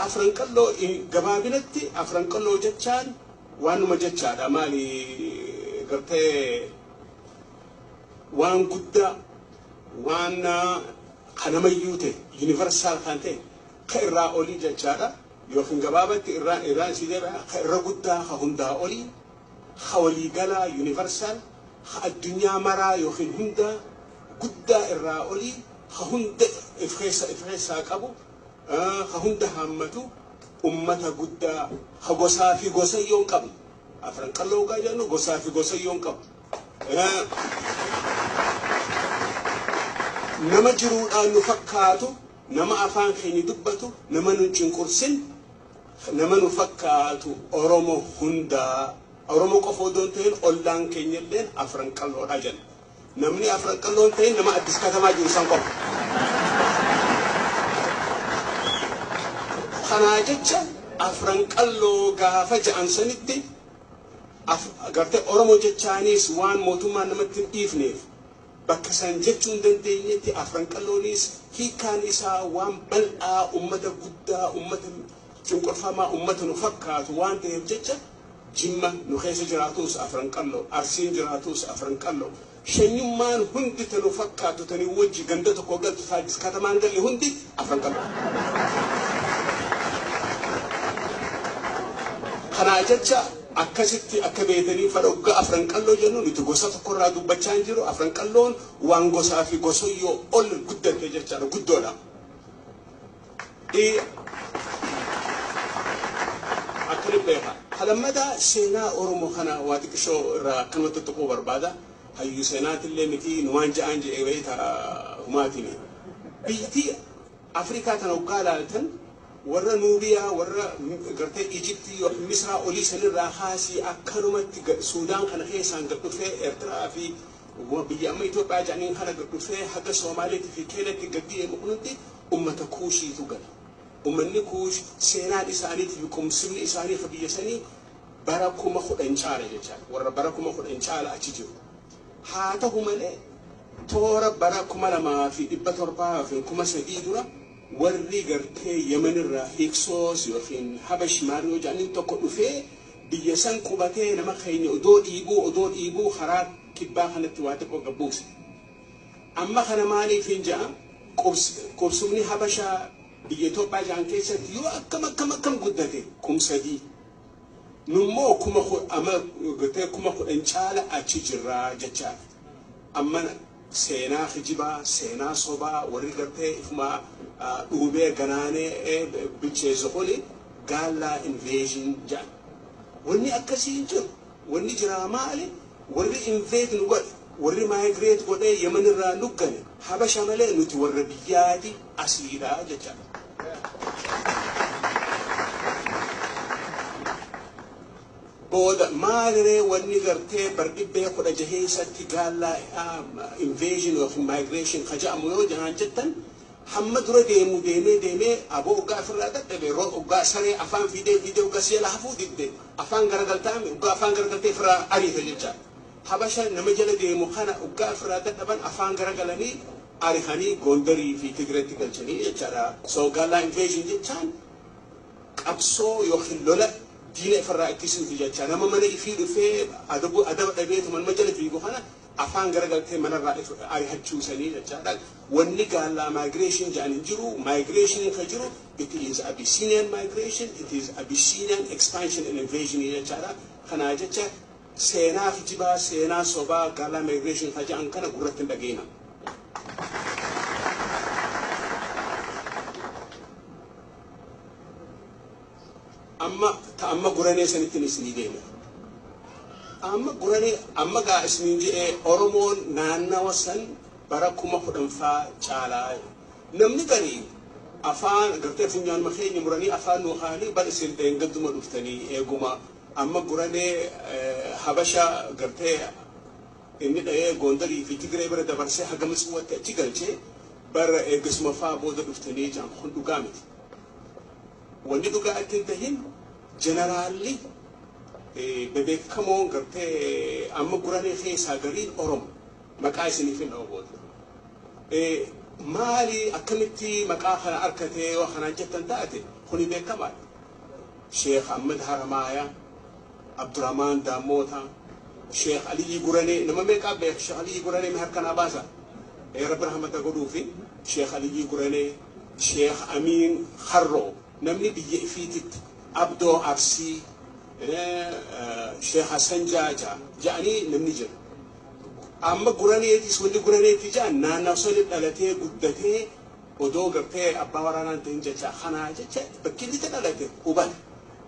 Afran Qalloo gabaabinatti Afran Qalloo jechaan waanuma jechaadha maali Gartee waan guddaa, waan kanamayyuu ta'e, universal kan ta'e, ka irraa olii jechaadha. Yookiin gabaabatti irraa irraan si deebi'a, ka irra guddaa, ka hundaa olii, ka waliigalaa, universal, ka addunyaa maraa yookiin hundaa guddaa irraa olii, ka hunda if keessaa qabu, ka hunda haammatu, ummata guddaa ka gosaa fi gosayyoo hin qabne. Afran Qalloo hoggaa jennu gosaa fi gosayyoo hin qabu. Nama jiruudhaan nu fakkaatu, nama afaan keenya dubbatu, nama nu cunqursin, nama nu fakkaatu, Oromo hundaa, Oromo qofa odoo hin ta'in ollaan keenya illeen Afran Qalloodha jenna. Namni Afran Qalloo hin ta'in nama Addis Katamaa jiru san qofa. Kanaa jecha Afran Qalloo gaafa ja'an sanitti gartee Oromoo jechaanis waan mootummaan namatti hin dhiifneef bakka san jechuu hin dandeenyetti, Afran Qalloonis hiikkaan isaa waan bal'aa, ummata guddaa, ummata cunqurfamaa, ummata nu fakkaatu waan ta'eef jecha, Jimma nu keessa jiraatus Afran Qalloo, Arsiin jiraatus Afran Qalloo, shanyummaan hundi ta nu fakkaatu, tani wajji ganda tokko galtu, Addis Katamaan galle hundi Afran Qalloo. Kanaa jecha akkasitti akka beetanii fadha, hoggaa Afran Qalloo jennu nuti gosa tokkorraa dubbachaa hin jiru. Afran Qalloon waan gosaa fi gosoyyoo ol guddatte jechaadha, guddoodha. Akkana beeka. Halammadaa seenaa Oromoo kana waa xiqqishoo irraa akkanumatti tuquu barbaada. Hayyuu seenaatillee miti, numaan ja'aan jedhee beekta humaatini. Biyyattii Afrikaa tana hoggaa ilaaltan, warra Nuubiyaa, warra gartee Ijiptii yookiin Misraa olii sanirraa kaasii akkanumatti Suudaan kana keessaan gad dhufee, Eertiraa fi biyya amma Itoophiyaa jedhaniin kana gad dhufee, haga Soomaaliitii fi Keenyatti gad deemu kunutti ummata Kuushiitu gala. Ummanni Kuush seenaan isaaniitii fi qumsimni isaanii ka biyya sanii bara 10,000 caala jechaadha. Warra bara 10,000 caala achi jiru. Haa ta'u malee toora bara 2700 fi 3000 dura warri gartee Yemenirraa Hiksoos yookiin Habash Maariyoo jedhaniin tokko dhufee biyya san qubatee, nama keenya odoo dhiibuu karaa kibbaa kanatti waa xiqqoo gabbuuse. Amma kana maaliif hin ja'a? Qubsumni Habashaa biyya Itoophiyaa jedhan keessatti yoo akkam akkam akkam guddate 3000. Nummoo ama gartee 10,000 caala achi jirraa jechaadha. Amma seenaa kijibaa, seenaa sobaa warri gartee ifuma dhuubee ganaanee bilcheessu kuni Gaallaa invasion jedhan. Wanni akkasii hin jiru. Wanni jiraa maali? Warri invade nu godhe, warri migrate godhee Yemen irraa nu gale Habasha malee nuti warra biyyaati, asiidha jechaadha. Booda maaliree wanni gartee bardhibbee 16tti Gaallaa invasion yookiin migration ka jedhamu yoo jahaan jettan, hamma dura deemu deemee deemee aboo hoggaa ofirraa dadhabe, hoggaa saree afaan fiidee fiidee hoggaa si jala hafuu didde afaan garagaltaame, hoggaa afaan garagaltee ofirraa ariite jechaadha. Habasha nama jala deemu kana hoggaa ofirraa dadhaban afaan garagalanii arihanii Gondarii fi Tigireetti galchanii jechaadha. So Gaallaa invasion jechaan qabsoo yookiin lola diina ifirraa ittisuuti jecha. Nama mana ifii dhufee adaba dhabeetu nama jala fiigu kana afaan garagaltee manarraa arihachuusanii jechaadha. Wanni Gaallaa migration jedhan hin jiru. Migration ka jiru, it is Abyssinian migration, it is Abyssinian expansion and invasion jechaadha. Kanaa jecha seenaa kijibaa, seenaa sobaa Gaallaa migration ka jedhan kana gurratti hin dhageena. Amma ta amma guranee sanittiin isinii deema. Amma guranee amma gaa isiniin jedhee, Oromoon naannawa san bara 10,000ffaa caalaa. Namni garii afaan gartee funyaanuma keenya muranii afaan nuu kaanii, bar isin dheengadduma dhuftanii, eeguma amma guranee Habasha gartee inni dha'ee Gondarii fi Tigree bira dabarsee haga Mitsuwatti achi galchee bara eegasuma faa booda dhuftanii jedhan. Kun dhugaa miti. Wanni dhugaa itti hin tahin, jeneraalli bebeekamoon gartee amma guranee keessaa gariin Oromo, maqaa isiniif hin dha'u booda. Maali, akkamitti maqaa kana arkatee yoo kanaan jettan taate, kuni beekamaadha. Sheekh Ahmad Haramaayaa, Abdurrahmaan Daammoota, Sheekh Aliyyi Guranee nama meeqaa beeka Sheekh Aliyyi Guranee mee harka naa baasa. Rabbi rahmata godhuufi Sheekh Aliyyi Guranee, Sheekh Amiin Harroo, namni biyya ifiititti Abdoo Arsii, Sheekh Hassan Jaajaa ja'anii namni jira. Amma Guraneetis wanni Guraneetti ja'an naannawa sani dhalatee guddatee odoo gartee abbaa waraanaan ta'in jecha kanaa jecha bakki inni itti dhalate hubata.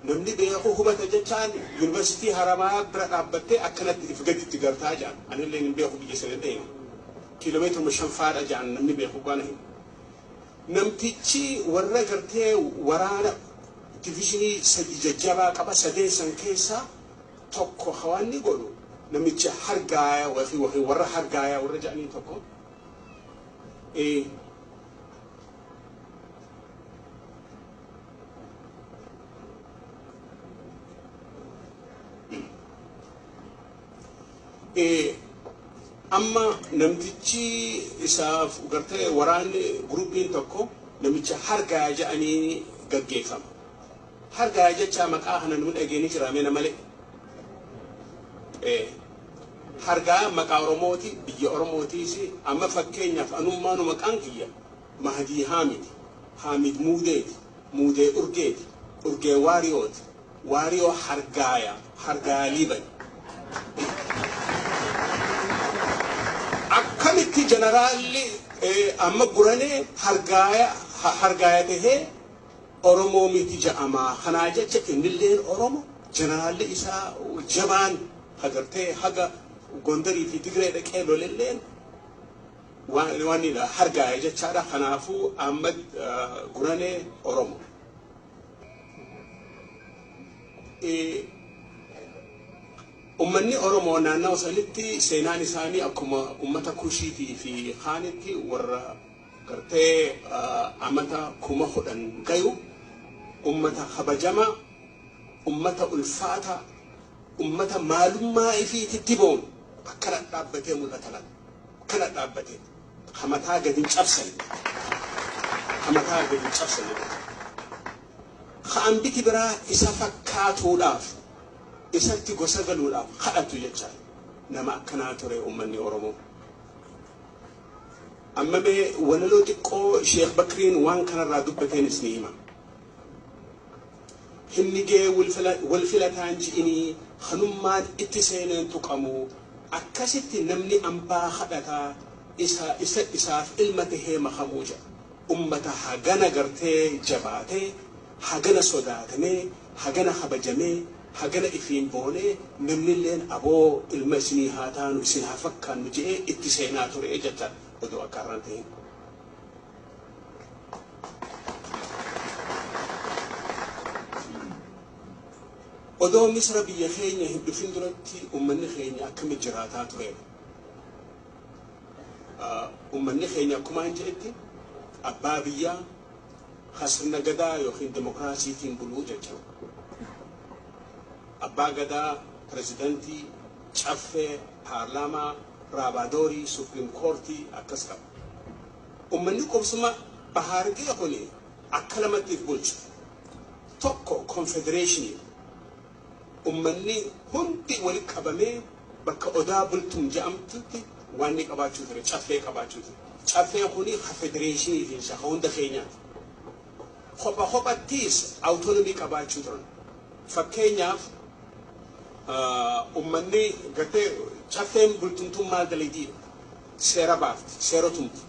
Namni beeku hubata jechaan Yuunivarsiitii Haramayaa bira dhaabbattee akkanatti if gaditti gartaa ja'an. Anillee hin beeku, biyya sana deema. Kiiloomeetiruma 5 faadha ja'an namni beeku gana himu. Namtichi warra gartee waraana divisionii sadi jajjabaa qaba, sadeen san keessaa tokko hawaanni godhu namicha Hargaaya waqii waqii warra Hargaaya warra jedhanii tokko. Amma namtichi isaaf gartee waraanni groupiin tokko namicha Hargaaya jedhanii gaggeeffama. Hargaaya jecha maqaa kana namni dhageenii jira meena malee. Hargaa maqaa Oromooti, biyya Oromootiis. Amma fakkeenyaaf anummaanu maqaan kiyya Mahdii Haamid, Haamid Muudeeti, Muudee Urgeeti, Urgee Waariyooti, Waariyoo Hargaaya, Hargaaya Liiban. Akkamitti jeneraalli amma Guranee Hargaaya Hargaaya tahee Oromoo miti ja'amaa? Kanaa jecha innilleen Oromo, jeneraalli isaa jabaan hagartee haga Gondarii fi Tigree dhaqee lolelleen waan Hargaaya jechaadha. Kanaafuu Ahmad Guranee Oromo. Ummanni Oromoo naannawa sanitti seenaan isaanii akkuma ummata Kushiitii fi kaanitti warra gartee amata 10,000 gayu, ummata kabajamaa, ummata ulfaataa, ummata maalummaa ifiititti boonu. Akkana dhaabbatee mul'ata laata, akkana dhaabbatee hamataa gadi hin cabsan, hamataa gadi hin cabsan. Hambiti biraa isa fakkaatuudhaaf, isatti gosa galuudhaaf kadhatu jecha nama akkanaa ture ummanni Oromoo. Amma mee walaloo xiqqoo Sheekh Bakriin waan kanarraa dubbateenis ni hima. Hinnigee wal filataan ji'inii kanummaan itti seeneen tuqamu, akkasitti namni ambaa kadhataa isa isa isaaf ilma tahee makamuu jedha. Ummata hagana gartee jabaatee, hagana sodaatamee, hagana kabajamee, hagana ifiin boonee, namnilleen aboo ilma isinii haa taanu, isin haa fakkaannu je'ee itti seenaa ture jecha odoo akka har'aan ta'in. Odoo Misra biyya keenya hin dhufin duratti ummanni keenya akkamitti jiraataa tureera? Ummanni keenya akkumaan jedhetti abbaa biyyaa ka sirna gadaa yookiin demokiraasiitiin buluu jechuudha. Abbaa gadaa, pirezidantii, caffee, paarlaamaa, raabaadorii, supreme courtii akkas qaba. Ummanni qubsuma Bahaargee kuni akka lamattiif bulcha. Tokko confederationii. Ummanni hundi walitti qabamee bakka Odaa Bultum jedhamtutti waan inni qabaachuu ture, caffee qabaachuu ture. Caffeen kuni ka federationiitiin isa ka hunda keenyaati. Kopha kophattiis autonomy qabaachuu turan. Fakkeenyaaf ummanni gartee caffeen bultumtuun maal dalagdiidha? Seera baafti, seera tumti.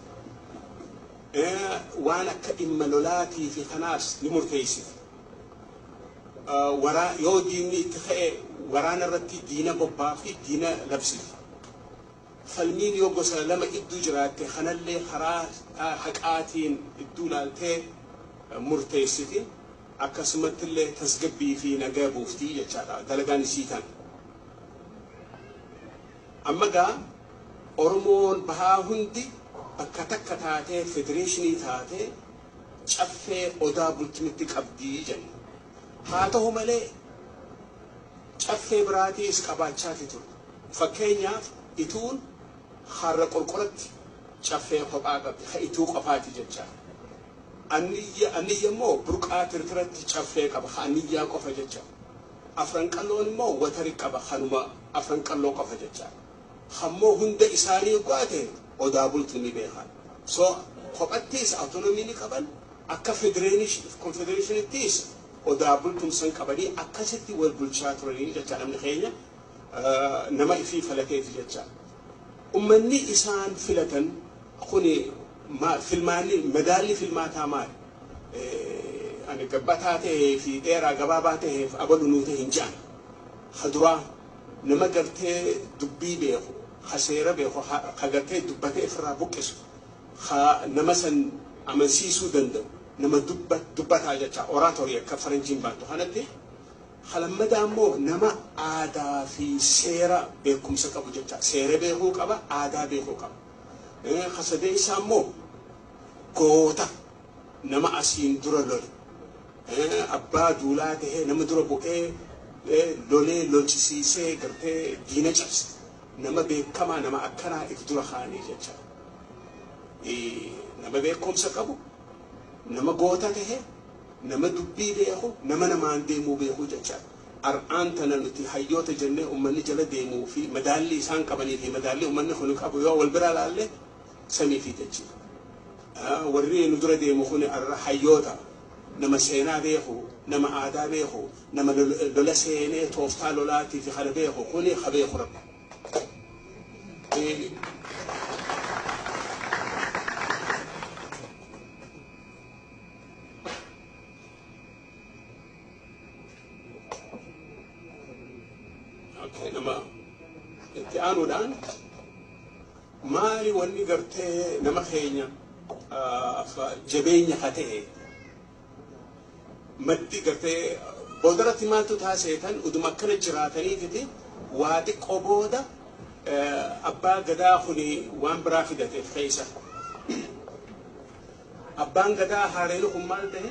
Waan akka dhimma lolaatii fi kanaas ni murteessiti. Waraa yoo diinni itti ka'e waraana irratti diina bobbaafti, diina labsiti. Falmiin yoo gosa lama idduu jiraatte kanallee karaa haqaatiin idduu laaltee murteessiti. Akkasumatti illee tasgabbii fi nagaa buuftii jechaadha dalagaan isii tan. Amma gaa Oromoon bahaa hundi bakka takka taatee, federationii taatee, caffee Odaa Bultumitti qabdii jenna. Haa ta'u malee caffee biraatiis qabaachaati ture. Fakkeenyaaf Ituun Harra Qorqoratti caffee kophaa qabdi, ka Ituu qofaati jecha. Anniyya immoo Burqaa Tirtiratti caffee qaba, ka Anniyyaa qofa jecha. Afran Qalloon immoo watari qaba, kanuma Afran Qalloo qofa jechaadha. Hammoo hunda isaanii go'ate Odaa Bultu ni beekan. So kophattiis autonomy ni qaban, akka confederationittis Odaa Bultum san qabanii akkasitti wal bulchaa turanii jecha. Namni keenya nama ifii filateeti jecha. Ummanni isaan filatan kuni filmaanni madaalli filmaataa maali? Ani gabbataa ta'ee fi dheeraa gabaabaa ta'eef abalu nuu ta'e hin je'an. Haduraa nama gartee dubbii beeku, ha seera beeku, ha gartee dubbatee ofirraa buqqisu, ha nama san amansiisuu danda'u, nama dubbataa jecha, oratory akka faranjiin baattu kanatti. Halammadaa immoo nama aadaa fi seera beekumsa qabu jecha, seera beekuu qaba, aadaa beekuu qaba. Hasadee isaa immoo goota, nama asiin dura lole, abbaa duulaa tahee nama dura bu'ee lolee lolchisiisee gartee diina cabse, nama beekamaa, nama akkanaa if dura kaanii jecha. Nama beekumsa qabu, nama goota tahe, nama dubbii beeku, nama namaan deemuu beeku jecha. Ar'aan tana nuti hayyoota jennee ummanni jala deemuu fi madaalli isaan qabanii fi madaalli ummanni kun qabu yoo wal bira laalle, samii fi jechi. Warri nu dura deemu kun hayyoota, nama seenaa beeku, nama aadaa beeku, nama lola seenee tooftaa lolaatii fi kana beeku kuni ha beeku Rabbi. Nama itti aanuudhaan maali wanni gartee nama keenya jabeenya ka ta'e maddi gartee boodarratti maaltu taaseetan uduma akkana jiraataniifiti waa xiqqoo booda abbaa gadaa kuni waan biraa fidateef keessa. Abbaan gadaa haareen kun maal ta'e?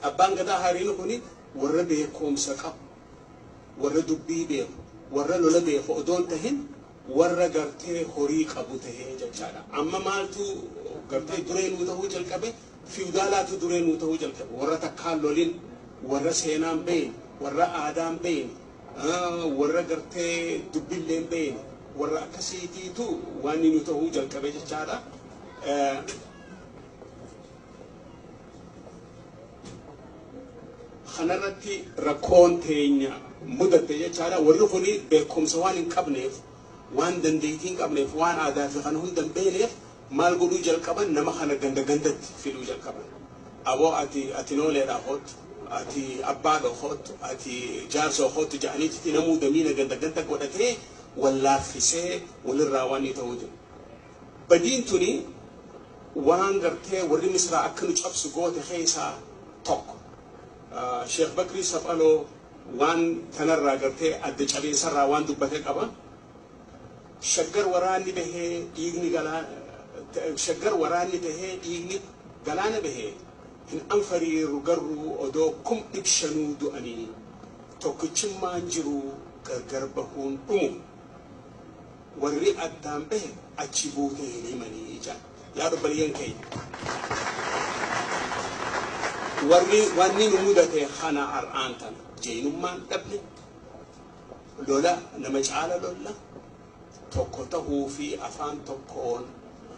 Abbaan gadaa haareen kuni warra beekumsa qabu, warra dubbii beeku, warra lola beeku odoon tahin warra gartee horii qabu tahee jechaadha. Amma maaltu gartee duree nuu tahuu jalqabe? Fiwdaalaatu duree nuu tahuu jalqabe. Warra takkaan lolin, warra seenaan beeyin, warra aadaan beeyin, warra gartee dubbilleen beeyin, warra akkasiitiitu waan nu tahuu jalqabe jechaadha. Kanarratti rakkoon teenya mudatte jechaadha. Warri kuni beekumsa waan hin qabneef, waan dandeettii hin qabneef, waan aadaa fi kana hunda hin beekneef maal godhuu jalqaban? Nama kana ganda gandatti fiduu jalqaban. Aboo, ati nooleedhaa kootu, ati abbaadha kootu, ati jaarsoo kootu jedhaniitti namuu damiina ganda ganda godhatee wallaaffisee walirraa waan ni ta'uu jiru. Badiin tuni waan gartee warri Misraa akka nu cabsu goote keessaa tokko. Sheekh Bakrii Saphaloo waan tanarraa gartee adda cabeessarraa waan dubbate qaba. Shaggar waraanni bahee dhiigni galaana, Shaggar waraanni bahee dhiigni galaana bahee hin anfariiru garuu odoo 500,000 du'anii tokkichummaan jiru gargar bahuun dhumu warri addaan bahe achi buute hin himanii jedha. Yaa obboleeyyan keenya. Warri wanni nu mudate kana har'aan tana jeenummaan dhabne, lola nama caala lolla, tokko tahuu fi afaan tokkoon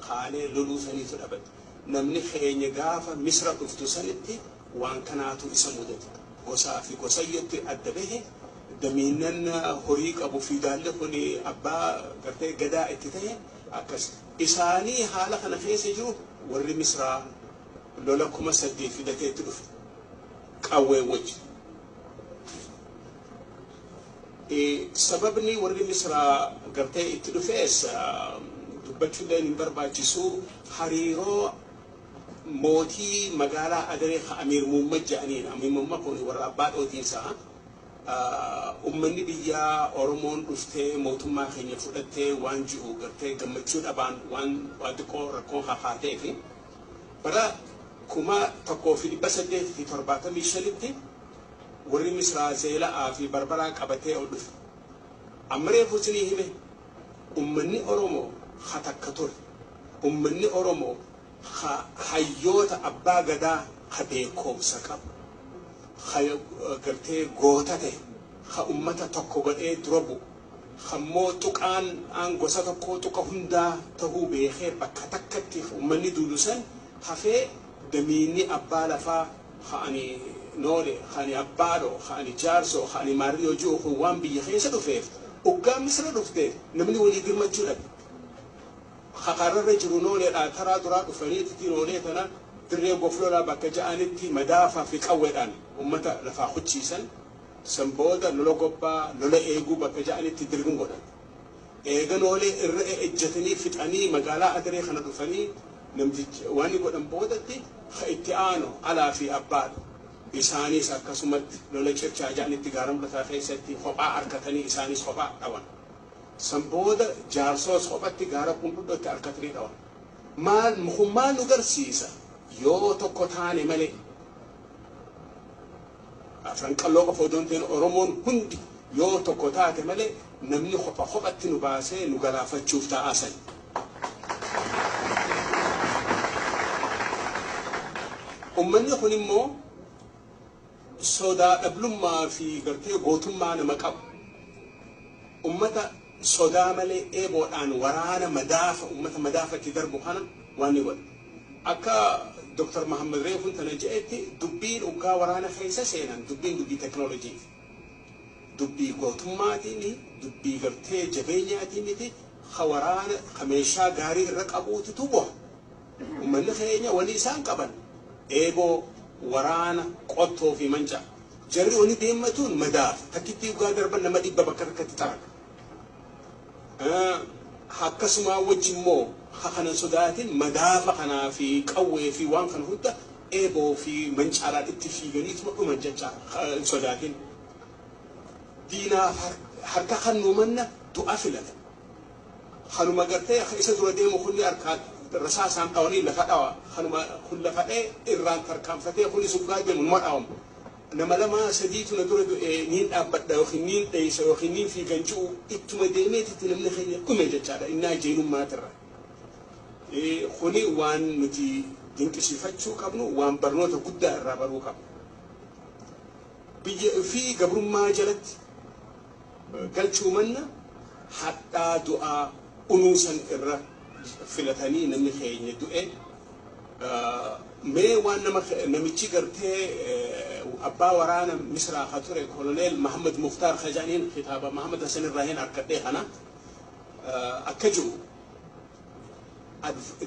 kaanee loluu saniitu dhabate. Namni keenya gaafa Misra dhuftu sanitti waan kanaatu isa mudate. Gosaa fi gosayyatti adda bahe, damiinnan horii qabu fiidaalli kun abbaa gartee gadaa itti ta'e akkas. Isaanii haala kana keessa jiru warri Misraa lola 8,000 fidatee itti dhufe. Qawwee wajji. Sababni warri Misraa gartee itti dhufees dubbachuullee hin barbaachisu, hariiroo mootii magaalaa Adaree ka Amiir Muummad jedhaniin. Amiir Muummad kun warra abbaa dhootiinsaa. Ummanni biyyaa Oromoon dhuftee mootummaa keenya fudhattee waan ji'u gartee gammachuu dhabaan waan waa xiqqoo rakkoon kakaatee fi bara 1875tti warri Misraa Zeela'aa fi Barbaraa qabatee ol dhufe. Amma reefu isinii hime, ummanni Oromoo ha takka ture. Ummanni Oromoo ha hayyoota abbaa gadaa ha beekumsa qabu. Gartee goota ta'e, ka ummata tokko godhee dura bu'u, kammoo tuqaan aan gosa tokkoo tuqa hundaa tahuu beekee bakka takkatti ummanni duulu san hafee, damiinni abbaa lafaa ka ani noole, ka ani abbaadho, ka ani jaarsoo, ka ani maarriyoo ji'u kun waan biyya keessa dhufeef, uggaa Misra dhufteef namni walii birmachuu dhabe. Kakararra jiru nooleedha, taraa duraa dhufaniitti noolee tana dirree goflolaa bakka ja'anitti madaafaa fi qawweedhaan ummata lafaa huchiisan. San booda lola gobbaa, lola eeguu bakka ja'anitti dirgin godhan. Eega noolee irra ejjatanii fixanii magaalaa Adaree kana dhufanii namtichi waan godhan boodatti itti aanu alaa fi abbaadha. Isaanis akkasumatti lola circhaa ja'anitti gaara mul'ataa keessatti kophaa harkatanii isaanis kophaa dhawan. San booda jaarsoos kophatti gaara qundhudhotti harkatanii dhawan. Maal kun maal nu garsiisa? Yoo tokko taane malee, Afran Qalloo qofa odoo hin ta'in Oromoon hundi yoo tokko taate malee, namni kopha kophatti nu baasee nu galaafachuuf taa'aa sani. Uummanni kun immoo sodaa dhablummaa fi gartee gootummaa nama qabu. Ummata sodaa malee eeboodhaan waraana madaafa ummata madaafatti darbu kana waan ni godha. Akka Dr. Mahammad Reefun tana jedhetti, dubbiin uggaa waraana keessa seenan dubbiin dubbii teknoolojii. Dubbii gootummaatiin, dubbii gartee jabeenyaatii miti, ka waraana ka meeshaa gaarii irra qabuutu bu'a. Uummanni keenya walii isaan qaban eeboo, waraana, qottoo fi mancaa. Jarri wani deemmatuun madaafa. Takkitti uggaa darban nama 100 bakka takkatti xaraga. Akkasuma wajji immoo kanan sodaatin madaafa kanaa fi qawwee fi waan kana hunda eeboo fi mancaadhaan itti fiiganiituma dhuman jecha hin sodaatin. Diinaaf harka kan manna du'a filata. Kanuma gartee isa dura deemu kunni harkaa rasaasaan dhawanii lafa dhawa. Kanuma kun lafa dha'e irraan tarkaanfatee kunis uggaa deemu numa dhawamu. Nama lama sadiitu na dura du'e, niin dhaabbadha yookiin niin dheeysa yookiin niin fiigan ji'u, ittuma deemeetitti namni keenya dhume jechaadha innaa jeenummaatirra. Kuni waan nuti dinqisiifachuu qabnu, waan barnoota guddaa irraa baruu qabnu. Biyya fi gabrummaa jalatti galchuu manna hadhaa du'aa unuusan irra filatanii namni keenya du'e. Mee waan nama namichi gartee abbaa waraana Misraa ka ture, Koloneel Mahamad Muftaar Khajaniin, kitaaba Mahamad Hasan irraa harkadhee kana akka jiru: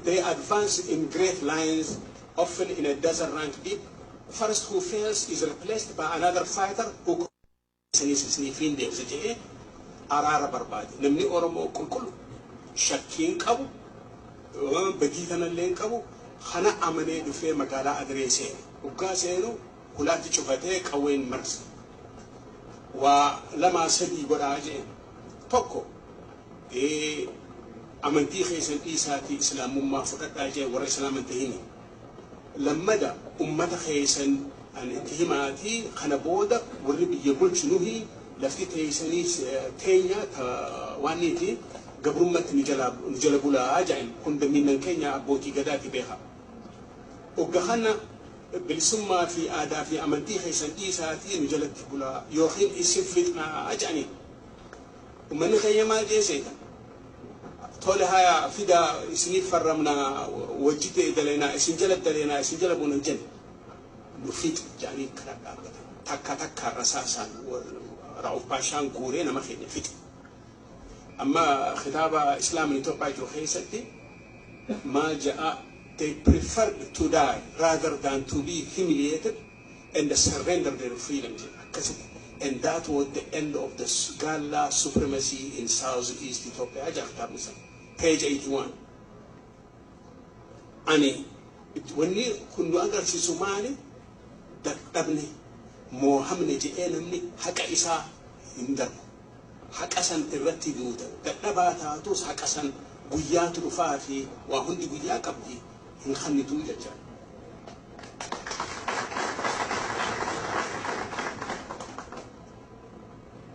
"They advance in great lines, often in a dozen rank deep. First who fails is replaced by another fighter who" sanis isiniifiin deebisa jedhee araara barbaade. Namni Oromoo qulqullu shakkiin qabu, badii kanallee hin qabu, kana amanee dhufee magaalaa Adiree seene. Uggaa seenu hulaatti cufatee qawween marse. Waa lamaa sadii godhaa jeen. Tokko, amantii keessan dhiisaatii islaamummaa fudhadhaa jeen warra islaaman tahini. Lammada, ummata keessan an itti himaatii kana booda warri biyya bulchu nuhi, lafti teessanii teenya waan niiti gabrummatti nu jala bulaa jedhan. Kun damiinan keenya abbootii gadaati beeka. Ogga kana bilisummaa fi aadaa fi amantii keessan dhiisaatii nu jalatti bulaa yookiin isin fixnaa jedhanii. Uummanni keenya maal jee seeta? Tole, haya, fidaa, isiniif farramnaa, wajji ta'e daleenaa, isin jala daleenaa, isin jala bunan jenne. Nu fixi jedhanii kana dhaabbatan. Takka takkaan rasaasaan Ra'uuf Paashaan guuree nama keenya fixe. Amma kitaaba Islaamin Itoophiyaa jiru keessatti maal ja'a? "They preferred to die rather than to be humiliated and surrender their freedom" jedha akkasitti. "And that was the end of the Galla supremacy in South East Ethiopia" jedha kitaabni isaa, page 81. Ani wanni kun nu agarsiisu maali? Dadhabne, moohamne jedhee namni haqa isaa hin darbu. Haqa san irratti duuta. Dadhabaa taatus haqa san guyyaatu dhufaa fi waa hundi guyyaa qabdi, hin kannituu jecha.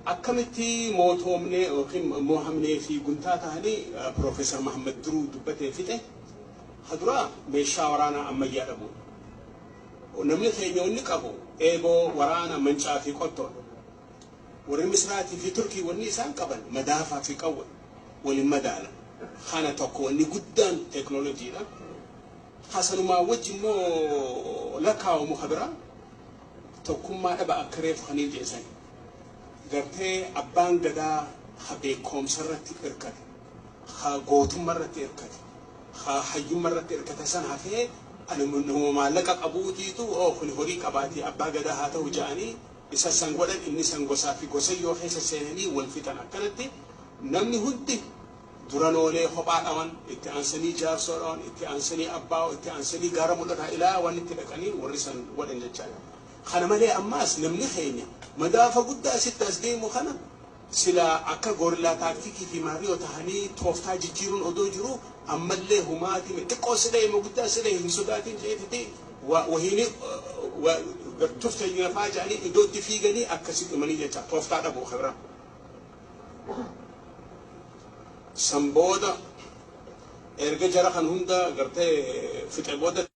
Akkamitti mootoomnee yookiin moohamnee fi guntaa ta'anii Piroofeesar Mahammad Duruu dubbatee fixe. Haduraa meeshaa waraanaa ammayyaa dhabuudha. Namni keenya wanni qabu eeboo, waraana, mancaa fi qottoodha. Warri Misraatii fi Turkii wanni isaan qaban madaafaa fi qawwe waliin madaala. Kana tokko wanni guddaan teeknooloojiidha. Hasanumaa wajji immoo lakkaa'amu kabiraa tokkummaa dhaba akka reefu kaniin jeesan. Gartee abbaan gadaa ha beekumsa irratti hirkate, ha gootummaa irratti hirkate, ha hayyummaa irratti hirkate san hafee ani nama maallaqa qabuutiitu oo kun horii qabaatii abbaa gadaa haa ta'u ja'anii isa san godhan, inni san gosaa fi gosayyoo keessa seenanii wal fixan. Akkanatti namni hundi duranoolee kophaa dhawan, itti aansanii jaarsoo dhawan, itti aansanii abbaa, itti aansanii gaara mul'ataa ilaa waan itti dhaqanii warri san godhan jechaadha. Kana malee ammaas namni keenya madaafa guddaa asitti as deemu kana sila akka guerrilla tactic fi maariyoo tahanii tooftaa jijjiiruun odoo jiru ammallee humaatii xiqqoo sidhee guddaa sidhee hin sodaatin jeetiti wahiini tufta nafaa jedhanii iddootti fiiganii akkasii dhumanii jecha tooftaa dhabuu kibra. San booda erga jara kan hunda gartee fixe booda.